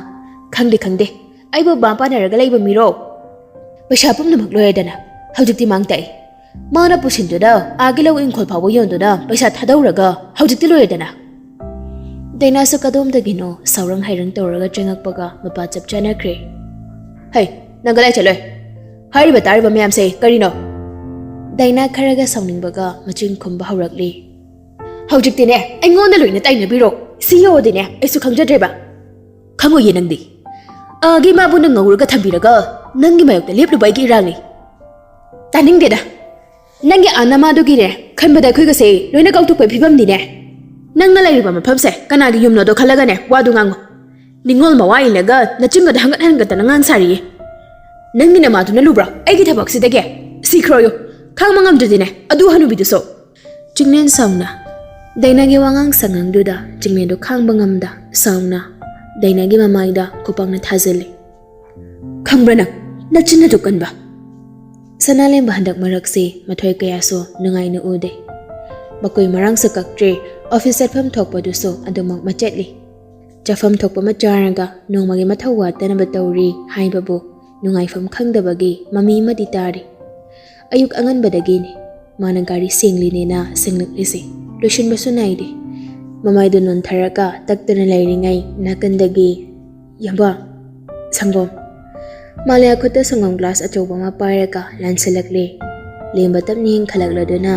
"ꯈꯪꯗꯦ, ꯈꯪꯗꯦ꯫ ꯑꯩꯕꯨ ꯃꯥ ꯄꯥꯟꯅꯔꯒ ꯂꯩꯕ ꯃꯤꯔꯣ? ꯄꯩꯁꯥ ꯄꯨꯝꯅꯃꯛ ꯂꯣꯏꯔꯦꯗꯅ꯫ ꯍꯧꯖꯤꯛꯇꯤ ꯃꯥꯡ ꯇꯥꯛꯏ꯫ ꯃꯥꯅ ꯄꯨꯁꯤꯟꯗꯨꯅ ꯑꯥꯒꯤ ꯂꯧ ꯏꯪꯈꯣꯜ ꯐꯥꯎꯕ ꯌꯣꯟꯗꯨꯅ ꯄꯩꯁꯥ ꯊꯥꯗꯧꯔꯒ ꯍꯧꯖꯤꯛꯇꯤ ꯂꯣꯏꯔꯦꯗꯅ꯫" ꯗꯥꯏꯅꯥꯁꯨ ꯀꯗꯣꯝꯗꯒꯤꯅꯣ ꯁꯥꯎꯔꯪ ꯍꯥꯏꯔꯪ ꯇꯧꯔꯒ ꯆꯪꯉꯛꯄꯒ ꯃꯄꯥ ꯆꯞ ꯆꯥꯅꯈ꯭ꯔꯦ꯫ "ꯍꯩ, ꯅꯪ ꯀꯗꯥꯏ ꯆꯠꯂꯣꯏ? ꯍꯥꯏꯔꯤꯕ ꯇꯥꯔꯤꯕ ꯃꯌꯥꯝꯁꯦ ꯀꯔꯤꯅꯣ? ꯗꯥꯏꯅꯥ ꯈꯔꯒ ꯁꯥꯎꯅꯤꯡꯕꯒ ꯃꯆꯤꯟ ꯈꯨꯝꯕ ꯍꯧꯔꯛꯂꯤ꯫ ꯍꯧꯖꯤꯛꯇꯤꯅꯦ, ꯑꯩꯉꯣꯟꯗ ꯂꯣꯏꯅ ꯇꯥꯏꯅꯕꯤꯔꯣ꯫ ꯁꯤ ꯌꯧꯔꯗꯤꯅꯦ, ꯑꯩꯁꯨ ꯈꯪꯖꯗ꯭ꯔꯦꯕ꯫ ꯈꯪꯉꯣꯏꯌꯦ ꯅꯪꯗꯤ꯫ ꯑꯥꯒꯤ ꯃꯥꯕꯨ ꯅꯪ ꯉꯧꯔꯒ ꯊꯝꯕꯤꯔꯒ ꯅꯪꯒꯤ ꯃꯥꯌꯣꯛꯇ ꯂꯦꯞꯂꯨꯕ ꯑꯩꯒꯤ ꯏꯔꯥꯜꯅꯤ꯫ ꯇꯥꯅꯤꯡꯗꯦꯗ꯫ ꯅꯪꯒꯤ ꯑꯥ ꯅꯃꯥꯗꯨꯒꯤꯅꯦ ꯈꯟꯕꯗ ꯑꯩꯈꯣꯏꯒꯁꯦ ꯂꯣꯏꯅ ꯀꯥꯎꯊꯣꯛꯄꯒꯤ ꯐꯤꯕꯝꯅꯤꯅꯦ꯫ ꯅꯪꯅ ꯂꯩꯔꯤꯕ ꯃꯐꯝꯁꯦ ꯀꯅꯥꯒꯤ ꯌꯨꯝꯅꯣꯗꯣ ꯈꯜꯂꯒꯅꯦ ꯋꯥꯗꯨ ꯉꯥꯡꯉꯨ꯫ ꯅꯤꯡꯉꯣꯜ ꯃꯋꯥ ꯏꯜꯂꯒ ꯅꯆꯤꯟꯒꯗ ꯍꯪꯒꯠ ꯍꯟꯒꯠꯇꯅ ꯉꯥꯡ ꯁꯥꯔꯤꯌꯦ꯫ ꯅꯪꯒꯤ ꯅꯃꯥꯗꯨꯅ ꯂꯨꯕ꯭ꯔꯣ ꯑꯩꯒꯤ ꯊꯕꯛꯁꯤꯗꯒꯤ? ꯁꯤꯈ꯭ꯔꯣꯌꯨ꯫ ꯈꯥꯡꯕ ꯉꯝꯗ꯭ꯔꯗꯤꯅꯦ ꯑꯗꯨ ꯍꯅꯨꯕꯤꯗꯨꯁꯨ꯫ ꯆꯤꯡꯂꯦꯟ ꯁꯥꯎꯅ꯫ ꯗꯥꯏꯅꯥꯒꯤ ꯋꯥꯉꯥꯡ ꯁꯉꯥꯡꯗꯨꯗ ꯆꯤꯡꯂꯦꯟꯗꯣ ꯈꯥꯡꯕ ꯉꯝꯗ ꯁꯥꯎꯅ ꯗꯥꯏꯅꯥꯒꯤ ꯃꯃꯥꯏꯗ ꯈꯨꯄꯥꯛꯅ ꯊꯥꯖꯤꯜꯂꯤ꯫ ꯈꯪꯕ꯭ꯔꯥ ꯅꯪ? ꯅꯆꯤꯟ ꯑꯗꯨ ꯀꯟꯕ꯫ ꯁꯅꯥꯂꯦꯝꯕ ꯍꯟꯗꯛ ꯃꯔꯛꯁꯤ ꯃꯊꯣꯏ ꯀꯌꯥꯁꯨ ꯅꯨꯡꯉꯥꯏꯅ ꯎꯗꯦ꯫ ꯃꯀꯣꯏ ꯃꯔꯥꯡꯁꯨ ꯀꯛꯇ꯭ꯔꯦ꯫ ꯑꯣꯐꯤꯁ ꯆꯠꯐꯝ ꯊꯣꯛꯄꯗꯨꯁꯨ ꯑꯗꯨꯃꯛ ꯃꯆꯠꯂꯤ꯫ ꯆꯥꯐꯝ ꯊꯣꯛꯄ ꯑꯃ ꯆꯥꯔꯒ ꯅꯣꯡꯃꯒꯤ ꯃꯊꯧ ꯋꯥꯠꯇꯅꯕ ꯇꯧꯔꯤ ꯍꯥꯏꯕꯕꯨ ꯅꯨꯡꯉꯥꯏꯐꯝ ꯈꯪꯗꯕꯒꯤ ꯃꯃꯤ ꯑꯃꯗꯤ ꯇꯥꯔꯤ꯫ ꯑꯌꯨꯛ ꯑꯉꯟꯕꯗꯒꯤꯅꯤ ꯃꯥꯅ ꯒꯥꯔꯤ ꯁꯦꯡꯂꯤꯅꯦꯅ ꯁꯦꯡꯂꯛꯂꯤꯁꯦ꯫ ꯂꯣꯏꯁꯤꯟꯕꯁꯨ ꯅꯥꯏꯗꯦ꯫ ꯃꯃꯥꯏꯗꯨ ꯅꯣꯟꯊꯔꯒ ꯇꯛꯇꯅ ꯂꯩꯔꯤꯉꯩ ꯅꯥꯀꯟꯗꯒꯤ, "ꯌꯥꯝꯕ, ꯁꯪꯒꯣꯝ!" ꯃꯥꯂꯤꯌꯥ ꯈꯨꯠꯇ ꯁꯪꯒꯣꯝ ꯒ꯭ꯂꯥꯁ ꯑꯆꯧꯕ ꯑꯃ ꯄꯥꯏꯔꯒ ꯂꯥꯟꯁꯤꯜꯂꯛꯂꯦ꯫ ꯂꯦꯝꯕ ꯇꯞꯅ ꯌꯦꯡꯈꯠꯂꯛꯂꯗꯨꯅ,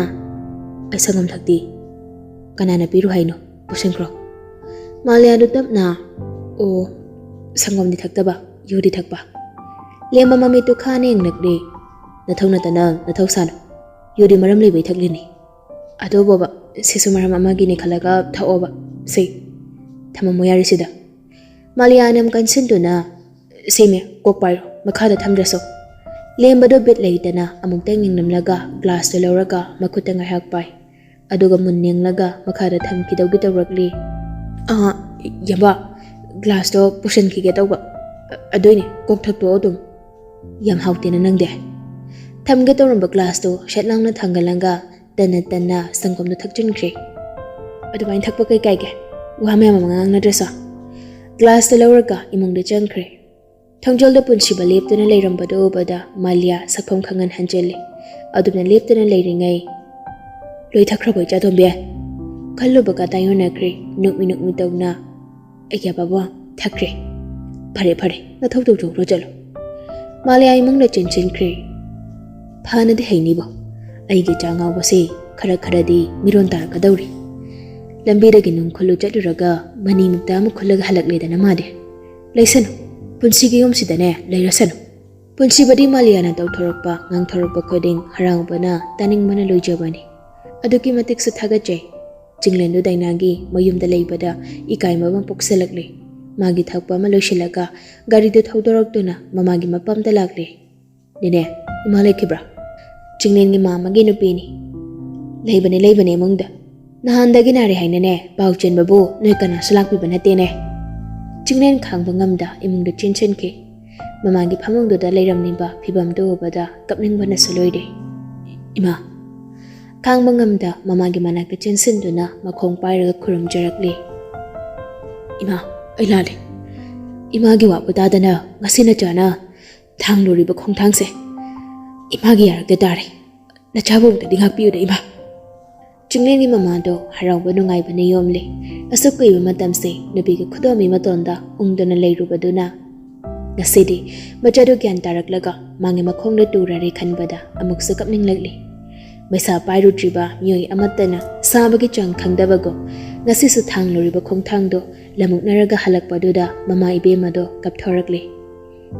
"ꯑꯩ ꯁꯪꯒꯣꯝ ꯊꯛꯇꯦ꯫" "ꯀꯅꯥꯅ ꯄꯤꯔꯨ ꯍꯥꯏꯅꯣ? ꯄꯨꯁꯤꯟꯈ꯭ꯔꯣ꯫" ꯃꯥꯂꯤꯌꯥꯗꯨ ꯇꯞꯅ, "ꯑꯣ, ꯁꯪꯒꯣꯝꯗꯤ ꯊꯛꯇꯕ, ꯌꯨꯗꯤ ꯊꯛꯄ꯫" ꯂꯦꯝꯕ ꯃꯃꯤꯠꯇꯨ ꯈꯥꯅ ꯌꯦꯡꯂꯛꯂꯦ꯫ "ꯅꯊꯧ ꯅꯠꯇꯅ ꯅꯊꯧ ꯁꯥꯅꯨ꯫ ꯌꯨꯗꯤ ꯃꯔꯝ ꯂꯩꯕꯩ ꯊꯛꯂꯤꯅꯤ꯫" "ꯑꯗꯨꯕꯣꯕ, ꯁꯤꯁꯨ ꯃꯔꯝ ꯑꯃꯒꯤꯅꯤ ꯈꯜꯂꯒ ꯊꯛꯑꯣꯕ꯫ ꯁꯤ, ꯊꯝꯃꯝꯃꯣ ꯌꯥꯔꯦ ꯁꯤꯗ꯫" ꯃꯥꯂꯤꯌꯥꯅ ꯀꯟꯁꯤꯟꯗꯨꯅ, "ꯁꯦꯃꯦ, ꯀꯣꯛ ꯄꯥꯏꯔꯣ, ꯃꯈꯥꯗ ꯊꯝꯗ꯭ꯔꯁꯨ꯫" ꯂꯦꯝꯕꯗꯣ ꯕꯤꯠ ꯂꯩꯇꯅ ꯑꯃꯨꯛꯇꯪ ꯌꯦꯡꯂꯝꯂꯒ ꯒ꯭ꯂꯥꯁꯇꯨ ꯂꯧꯔꯒ ꯃꯈꯨꯠꯇ ꯉꯥꯏꯍꯥꯛ ꯄꯥꯏ꯫ ꯑꯗꯨꯒ ꯃꯨꯟ ꯌꯦꯡꯂꯒ ꯃꯈꯥꯗ ꯊꯝꯈꯤꯗꯧꯒꯤ ꯇꯧꯔꯛꯂꯤ꯫ "ꯑꯥ, ꯌꯥꯝꯕ, ꯒ꯭ꯂꯥꯁꯇꯣ ꯄꯨꯁꯤꯟꯈꯤꯒꯦ ꯇꯧꯕ꯫ ꯑ-, ꯑꯗꯨꯏꯅꯦ, ꯀꯣꯛ ꯊꯛꯇꯣꯛꯑꯣ ꯑꯗꯨꯝ꯫" "ꯌꯥꯝ ꯍꯥꯎꯇꯦꯅ ꯅꯪꯗꯤ꯫" ꯊꯝꯒꯦ ꯇꯧꯔꯝꯕ ꯒ꯭ꯂꯥꯁꯇꯣ ꯁꯠ ꯂꯥꯎꯅ ꯊꯥꯡꯒꯠꯂꯒ ꯇꯟꯅ ꯇꯟꯅ ꯁꯪꯒꯣꯝꯗꯣ ꯊꯛꯆꯤꯟꯈ꯭ꯔꯦ꯫ "ꯑꯗꯨꯃꯥꯏꯅ ꯊꯛꯄ ꯀꯩ ꯀꯥꯏꯒꯦ? ꯋꯥ ꯃꯌꯥꯝ ꯑꯃ ꯉꯥꯡꯅꯗ꯭ꯔꯁꯨ꯫" ꯒ꯭ꯂꯥꯁꯇꯣ ꯂꯧꯔꯒ ꯏꯃꯨꯡꯗ ꯆꯪꯈ꯭ꯔꯦ꯫ ꯊꯣꯡꯖꯤꯜꯗ ꯄꯨꯟꯁꯤꯕ ꯂꯦꯞꯇꯨꯅ ꯂꯩꯔꯝꯕꯗꯨ ꯎꯕꯗ ꯃꯥꯂꯤꯌꯥ ꯁꯛꯐꯝ ꯈꯪꯍꯟ ꯍꯟꯖꯤꯜꯂꯤ꯫ ꯑꯗꯨꯝꯅ ꯂꯦꯞꯇꯨꯅ ꯂꯩꯔꯤꯉꯩ, "ꯂꯣꯏ ꯊꯛꯈ꯭ꯔꯕꯣ ꯏꯆꯥꯇꯣꯝꯕꯤ?" ꯈꯜꯂꯨꯕꯒ ꯇꯥꯏꯑꯣꯟꯅꯈ꯭ꯔꯦ꯫ ꯅꯣꯛꯃꯤ ꯅꯣꯛꯃꯤ ꯇꯧꯅ, "ꯑꯩꯒꯤ ꯑꯕꯥꯕꯣ ꯊꯛꯈ꯭ꯔꯦ꯫" "ꯐꯔꯦ ꯐꯔꯦ, ꯅꯊꯧ ꯇꯧꯊꯣꯛꯈ꯭ꯔꯣ ꯆꯠꯂꯣ꯫" ꯃꯥꯂꯤꯌꯥ ꯏꯃꯨꯡꯗ ꯆꯦꯟꯁꯤꯟꯈ꯭ꯔꯦ꯫ ꯐꯅꯗꯤ ꯍꯩꯅꯤꯕꯣ, ꯑꯩꯒꯤ ꯏꯆꯥ ꯉꯥꯎꯕꯁꯦ ꯈꯔ ꯈꯔꯗꯤ ꯃꯤꯔꯣꯟ ꯇꯥꯔꯛꯀꯗꯧꯔꯤ꯫ ꯂꯝꯕꯤꯗꯒꯤ ꯅꯨꯡ ꯈꯨꯜꯂꯨ ꯆꯠꯂꯨꯔꯒ ꯃꯅꯤꯃꯨꯛꯇ ꯑꯃ ꯈꯨꯜꯂꯒ ꯍꯜꯂꯛꯂꯦꯗꯅ ꯃꯥꯗꯤ꯫ ꯂꯩꯁꯅꯨ, ꯄꯨꯟꯁꯤꯒꯤ ꯌꯨꯝꯁꯤꯗꯅꯦ ꯂꯩꯔꯁꯅꯨ꯫ ꯄꯨꯟꯁꯤꯕꯗꯤ ꯃꯥꯂꯤꯌꯥꯅ ꯇꯧꯊꯣꯔꯛꯄ, ꯉꯥꯡꯊꯣꯔꯛꯄ ꯈꯨꯗꯤꯡ ꯍꯔꯥꯎꯕꯅ ꯇꯥꯅꯤꯡꯕꯅ ꯂꯣꯏꯖꯕꯅꯤ꯫ ꯑꯗꯨꯛꯀꯤ ꯃꯇꯤꯛꯁꯨ ꯊꯥꯒꯠꯆꯩ꯫ ꯆꯤꯡꯂꯦꯟꯗꯨ ꯗꯥꯏꯅꯥꯒꯤ ꯃꯌꯨꯝꯗ ꯂꯩꯕꯗ ꯏꯀꯥꯏꯕ ꯑꯃ ꯄꯣꯛꯁꯤꯜꯂꯛꯂꯦ꯫ ꯃꯥꯒꯤ ꯊꯛꯄ ꯑꯃ ꯂꯣꯏꯁꯤꯜꯂꯒ ꯒꯥꯔꯤꯗꯨ ꯊꯧꯗꯣꯔꯛꯇꯨꯅ ꯃꯃꯥꯒꯤ ꯃꯄꯥꯝꯗ ꯂꯥꯛꯂꯦ꯫ "ꯅꯦꯅꯦ, ꯏꯃꯥ ꯂꯩꯈꯤꯕ꯭ꯔꯥ?" "ꯆꯤꯡꯂꯦꯟꯒꯤ ꯃꯥꯝꯃꯒꯤ ꯅꯨꯄꯤꯅꯤ꯫ ꯂꯩꯕꯅꯦ, ꯂꯩꯕꯅꯦ ꯏꯃꯨꯡꯗ꯫ ꯅꯍꯥꯟꯗꯒꯤ ꯅꯥꯔꯦ ꯍꯥꯏꯅꯅꯦ ꯄꯥꯎ ꯆꯦꯟꯕꯕꯨ ꯅꯣꯏ ꯀꯅꯥꯁꯨ ꯂꯥꯛꯄꯤꯕ ꯅꯠꯇꯦꯅꯦ꯫" ꯆꯤꯡꯂꯦꯟ ꯈꯥꯡꯕ ꯉꯝꯗ ꯏꯃꯨꯡꯗ ꯆꯦꯟꯁꯤꯟꯈꯤ꯫ ꯃꯃꯥꯒꯤ ꯐꯃꯨꯡꯗꯨꯗ ꯂꯩꯔꯝꯂꯤꯕ ꯐꯤꯕꯝꯗꯨ ꯎꯕꯗ ꯀꯞꯅꯤꯡꯕꯅꯁꯨ ꯂꯣꯏꯔꯦ꯫ "ꯏꯃꯥ!" ꯈꯥꯡꯕ ꯉꯝꯗ ꯃꯃꯥꯒꯤ ꯃꯅꯥꯛꯇ ꯆꯦꯟꯁꯤꯟꯗꯨꯅ ꯃꯈꯣꯡ ꯄꯥꯏꯔꯒ ꯈꯨꯔꯨꯝꯖꯔꯛꯂꯤ꯫ "ꯏꯃꯥ, ꯑꯩ ꯂꯥꯜꯂꯦ꯫ ꯏꯃꯥꯒꯤ ꯋꯥꯕꯨ ꯇꯥꯗꯅ ꯉꯁꯤ ꯅꯆꯥꯅ ꯊꯥꯡꯂꯨꯔꯤꯕ ꯈꯣꯡꯊꯥꯡꯁꯦ ꯏꯃꯥꯒꯤ ꯌꯥꯔꯛꯇ ꯇꯥꯔꯦ꯫ ꯅꯆꯥꯕꯨ ꯑꯃꯨꯛꯇꯗꯤ ꯉꯥꯛꯄꯤꯌꯨꯗ, ꯏꯃꯥ꯫" ꯆꯤꯡꯂꯦꯟꯒꯤ ꯃꯃꯥꯗꯣ ꯍꯔꯥꯎꯕ ꯅꯨꯡꯉꯥꯏꯕꯅ ꯌꯣꯝꯂꯦ꯫ ꯑꯁꯨꯛ ꯀꯨꯏꯕ ꯃꯇꯝꯁꯦ ꯅꯨꯄꯤꯒꯤ ꯈꯨꯗꯣꯝꯕꯤ ꯃꯇꯣꯟꯗ ꯎꯪꯗꯨꯅ ꯂꯩꯔꯨꯕꯗꯨꯅ ꯉꯁꯤꯗꯤ ꯃꯆꯥꯗꯨ ꯒ꯭ꯌꯥꯟ ꯇꯥꯔꯛꯂꯒ ꯃꯥꯒꯤ ꯃꯈꯣꯡꯗ ꯇꯨꯔꯔꯦ ꯈꯟꯕꯗ ꯑꯃꯨꯛꯁꯨ ꯀꯞꯅꯤꯡꯂꯛꯂꯤ꯫ ꯃꯩꯁꯥ ꯄꯥꯏꯔꯨꯗ꯭ꯔꯤꯕ ꯃꯤꯑꯣꯏ ꯑꯃꯠꯇꯅ ꯁꯥꯕꯒꯤ ꯆꯥꯡ ꯈꯪꯗꯕꯒꯨꯝ ꯉꯁꯤꯁꯨ ꯊꯥꯡꯂꯨꯔꯤꯕ ꯈꯣꯡꯊꯥꯡꯗꯣ ꯂꯃꯨꯛꯅꯔꯒ ꯍꯜꯂꯛꯄꯗꯨꯗ ꯃꯃꯥ ꯏꯕꯦꯝꯃꯗꯣ ꯀꯞꯊꯣꯔꯛꯂꯤ꯫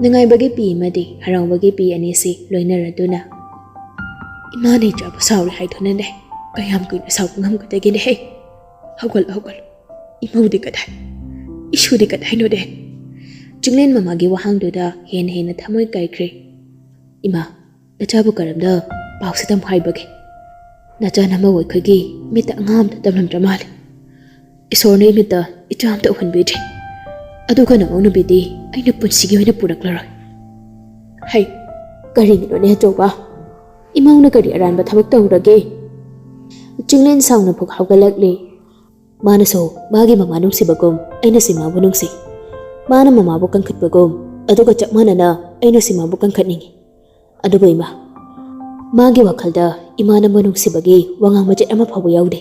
ꯅꯨꯡꯉꯥꯏꯕꯒꯤ ꯄꯤ ꯑꯃꯗꯤ ꯍꯔꯥꯎꯕꯒꯤ ꯄꯤ ꯑꯅꯤꯁꯤ ꯂꯣꯏꯅꯔꯗꯨꯅ, "ꯏꯃꯥꯅ ꯏꯆꯥꯕꯨ ꯁꯥꯎꯔꯦ ꯍꯥꯏꯗꯨꯅꯅꯦ ꯀꯌꯥꯝ ꯀꯨꯏꯅ ꯁꯥꯎꯕ ꯉꯝꯒꯗꯒꯦꯅꯦꯍꯦ? ꯍꯧꯒꯠꯂꯣ, ꯍꯧꯒꯠꯂꯣ꯫ ꯏꯃꯧꯗꯤ ꯀꯗꯥꯏ? ꯏꯁꯨꯗꯤ ꯀꯗꯥꯏꯅꯣꯅꯦ?" ꯆꯤꯡꯂꯦꯟ ꯃꯃꯥꯒꯤ ꯋꯥꯍꯪꯗꯨꯗ ꯍꯦꯟꯅ ꯍꯦꯟꯅ ꯊꯃꯣꯏ ꯀꯥꯏꯈ꯭ꯔꯦ꯫ "ꯏꯃꯥ, ꯅꯆꯥꯕꯨ ꯀꯔꯝꯅ ꯄꯥꯎꯁꯤ ꯇꯝꯃꯨ ꯍꯥꯏꯕꯒꯦ? ꯅꯆꯥ ꯅꯃꯧ ꯑꯩꯈꯣꯏꯒꯤ ꯃꯤꯠꯇ ꯑꯉꯥꯡ ꯑꯝꯇ ꯇꯝꯂꯝꯗ꯭ꯔ ꯃꯥꯜꯂꯦ꯫ ꯏꯁꯣꯔꯅ ꯏꯃꯤꯠꯇ ꯏꯆꯥ ꯑꯝꯇ ꯎꯍꯟꯕꯤꯗ꯭ꯔꯦ꯫ ꯑꯗꯨꯒ ꯅꯃꯧ ꯅꯨꯄꯤꯗꯤ ꯑꯩꯅ ꯄꯨꯟꯁꯤꯒꯤ ꯑꯣꯏꯅ ꯄꯨꯔꯛꯂꯔꯣꯏ꯫" "ꯍꯩ, ꯀꯔꯤꯒꯤꯅꯣꯅꯦ ꯑꯆꯧꯕ? ꯏꯃꯧꯅ ꯀꯔꯤ ꯑꯔꯥꯟꯕ ꯊꯕꯛ ꯇꯧꯔꯒꯦ?" ꯆꯤꯡꯂꯦꯟ ꯁꯥꯎꯅ ꯐꯨꯛ ꯍꯧꯒꯠꯂꯛꯂꯦ꯫ "ꯃꯥꯅꯁꯨ ꯃꯥꯒꯤ ꯃꯃꯥ ꯅꯨꯡꯁꯤꯕꯒꯨꯝ ꯑꯩꯅꯁꯨ ꯏꯃꯥꯕꯨ ꯅꯨꯡꯁꯤ꯫ ꯃꯥꯅ ꯃꯃꯥꯕꯨ ꯀꯟꯈꯠꯄꯒꯨꯝ ꯑꯗꯨꯒ ꯆꯞ ꯃꯥꯟꯅꯅ ꯑꯩꯅꯁꯨ ꯏꯃꯥꯕꯨ ꯀꯟꯈꯠꯅꯤꯡꯏ꯫ ꯑꯗꯨꯕꯨ ꯏꯃꯥ, ꯃꯥꯒꯤ ꯋꯥꯈꯜꯗ ꯏꯃꯥ ꯅꯪꯕꯨ ꯅꯨꯡꯁꯤꯕꯒꯤ ꯋꯥꯉꯥꯡ ꯃꯆꯦꯠ ꯑꯃ ꯐꯥꯎꯕ ꯌꯥꯎꯗꯦ꯫"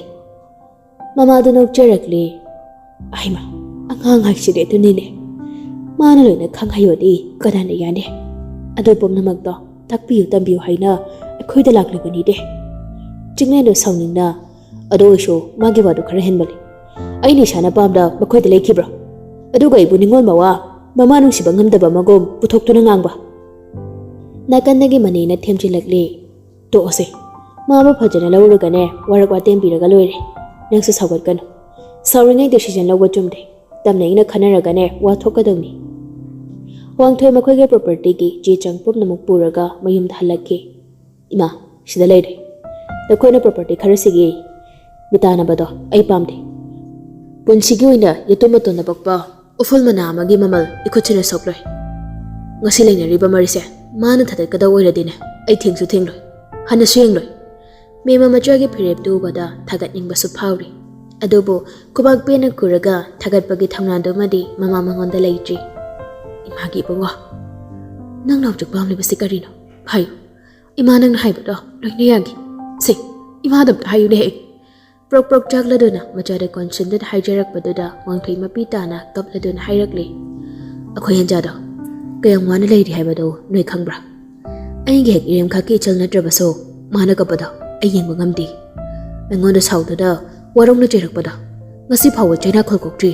ꯃꯃꯥꯗꯨ ꯅꯣꯛꯆꯔꯛꯂꯦ꯫ "ꯑꯩꯃ, ꯑꯉꯥꯡ ꯍꯥꯏꯁꯤꯗꯤ ꯑꯗꯨꯅꯤꯅꯦ꯫ ꯃꯥꯅ ꯂꯣꯏꯅ ꯈꯪ ꯍꯩꯌꯣꯗꯤ ꯀꯅꯥꯅ ꯌꯥꯅꯤ? ꯑꯗꯨ ꯄꯨꯝꯅꯃꯛꯇꯣ ꯇꯥꯛꯄꯤꯌꯨ ꯇꯝꯕꯤꯌꯨ ꯍꯥꯏꯅ ꯑꯩꯈꯣꯏꯗ ꯂꯥꯛꯂꯤꯕꯅꯤꯗꯦ꯫ ꯆꯤꯡꯂꯦꯟꯗꯣ ꯁꯥꯎꯅꯤꯡꯅ, "ꯑꯗꯨ ꯑꯣꯏꯔꯁꯨ ꯃꯥꯒꯤ ꯋꯥꯗꯨ ꯈꯔ ꯍꯦꯟꯃꯜꯂꯤ꯫ ꯑꯩꯅ ꯏꯁꯥꯅ ꯄꯥꯝꯗ ꯃꯈꯣꯏꯗ ꯂꯩꯈꯤꯕ꯭ꯔꯣ? ꯑꯗꯨꯒ ꯑꯩꯕꯨ ꯅꯤꯡꯉꯣꯜ ꯃꯋꯥ, ꯃꯃꯥ ꯅꯨꯡꯁꯤꯕ ꯉꯝꯗꯕ ꯑꯃꯒꯨꯝ ꯄꯨꯊꯣꯛꯇꯨꯅ ꯉꯥꯡꯕ?" ꯅꯥꯀꯟꯗꯒꯤ ꯃꯅꯦꯅ ꯊꯦꯝꯖꯤꯜꯂꯛꯂꯦ꯫ "ꯇꯣꯛꯑꯁꯦ꯫ ꯃꯥꯕꯨ ꯐꯖꯅ ꯂꯧꯔꯒꯅꯦ ꯋꯥꯔꯛ ꯋꯥꯇꯦꯝ ꯄꯤꯔꯒ ꯂꯣꯏꯔꯦ꯫ ꯅꯪꯁꯨ ꯁꯥꯎꯒꯠꯀꯅꯨ꯫ ꯁꯥꯎꯔꯤꯉꯩ decision ꯂꯧꯕ ꯆꯨꯝꯗꯦ꯫ ꯇꯞꯅ ꯏꯪꯅ ꯈꯟꯅꯔꯒꯅꯦ ꯋꯥ ꯊꯣꯛꯀꯗꯧꯅꯤ꯫" ꯋꯥꯡꯊꯣꯏ ꯃꯈꯣꯏꯒꯤ propertyꯒꯤ ꯆꯦ ꯆꯥꯡ ꯄꯨꯝꯅꯃꯛ ꯄꯨꯔꯒ ꯃꯌꯨꯝꯗ ꯍꯜꯂꯛꯈꯤ꯫ "ꯏꯃꯥ, ꯁꯤꯗ ꯂꯩꯔꯦ꯫ ꯅꯈꯣꯏꯅ property ꯈꯔꯁꯤꯒꯤ ꯃꯤꯇꯥꯟꯅꯕꯗꯣ ꯑꯩ ꯄꯥꯝꯗꯦ꯫ ꯄꯨꯟꯁꯤꯒꯤ ꯑꯣꯏꯅ ꯌꯦꯇꯨꯝ ꯃꯇꯣꯟꯗ ꯄꯣꯛꯄ ꯎꯐꯨꯜ ꯃꯅꯥ ꯑꯃꯒꯤ ꯃꯃꯜ ꯏꯈꯨꯠꯁꯤꯅ ꯁꯣꯛꯂꯣꯏ꯫ ꯉꯁꯤ ꯂꯩꯅꯔꯤꯕ ꯃꯔꯤꯁꯦ ꯃꯥꯅ ꯊꯥꯗꯠꯀꯗꯧ ꯑꯣꯏꯔꯗꯤꯅꯦ, ꯑꯩ ꯊꯦꯡꯁꯨ ꯊꯦꯡꯂꯣꯏ, ꯍꯟꯅꯁꯨ ꯌꯦꯡꯂꯣꯏ꯫" ꯃꯦꯝꯃ ꯃꯆꯥꯒꯤ ꯐꯤꯔꯦꯞꯇꯨ ꯎꯕꯗ ꯊꯥꯒꯠꯅꯤꯡꯕꯁꯨ ꯐꯥꯎꯔꯤ꯫ ꯑꯗꯨꯕꯨ ꯈꯨꯕꯥꯛ ꯄꯦꯟꯅ ꯈꯨꯔꯒ ꯊꯥꯒꯠꯄꯒꯤ ꯊꯧꯅꯥꯗꯨꯃꯗꯤ ꯃꯃꯥ ꯃꯉꯣꯟꯗ ꯂꯩꯇ꯭ꯔꯤ꯫ "ꯏꯃꯥꯒꯤ ꯏꯕꯨꯡꯉꯣ, ꯅꯪꯅ ꯍꯧꯖꯤꯛ ꯄꯥꯝꯂꯤꯕꯁꯤ ꯀꯔꯤꯅꯣ? ꯍꯥꯏꯌꯨ꯫ ꯏꯃꯥ, ꯅꯪꯅ ꯍꯥꯏꯕꯗꯣ ꯂꯣꯏꯅ ꯌꯥꯒꯦ꯫ ꯁꯦ, ꯏꯃꯥꯗ ꯑꯝꯇ ꯍꯥꯏꯌꯨꯅꯦꯍꯦ꯫" ꯄ꯭ꯔꯣꯛ ꯄ꯭ꯔꯣꯛ ꯆꯥꯛꯂꯗꯨꯅ ꯃꯆꯥꯗ ꯀꯣꯟꯁꯤꯟꯗꯨꯅ ꯍꯥꯏꯖꯔꯛꯄꯗꯨꯗ ꯋꯥꯡꯊꯣꯏ ꯃꯄꯤ ꯇꯥꯅ ꯀꯞꯂꯗꯨꯅ ꯍꯥꯏꯔꯛꯂꯤ꯫ "ꯑꯩꯈꯣꯏ ꯍꯦꯟꯖꯥꯗꯣ ꯀꯌꯥꯝ ꯋꯥꯅ ꯂꯩꯔꯤ ꯍꯥꯏꯕꯗꯨ ꯅꯣꯏ ꯈꯪꯕ꯭ꯔꯥ? ꯑꯩꯒꯤ ꯍꯦꯛ ꯏꯔꯦꯝꯈꯛꯀꯤ ꯏꯆꯜ ꯅꯠꯇ꯭ꯔꯕꯁꯨ ꯃꯥꯅ ꯀꯞꯄꯗꯣ ꯑꯩ ꯌꯦꯡꯕ ꯉꯝꯗꯦ꯫ ꯑꯩꯉꯣꯟꯗ ꯁꯥꯎꯗꯨꯅ ꯋꯥꯔꯧꯅ ꯆꯩꯔꯛꯄꯗꯣ ꯉꯁꯤ ꯐꯥꯎꯕ ꯆꯩꯅꯥ ꯈꯣꯜꯀꯣꯛꯇ꯭ꯔꯤ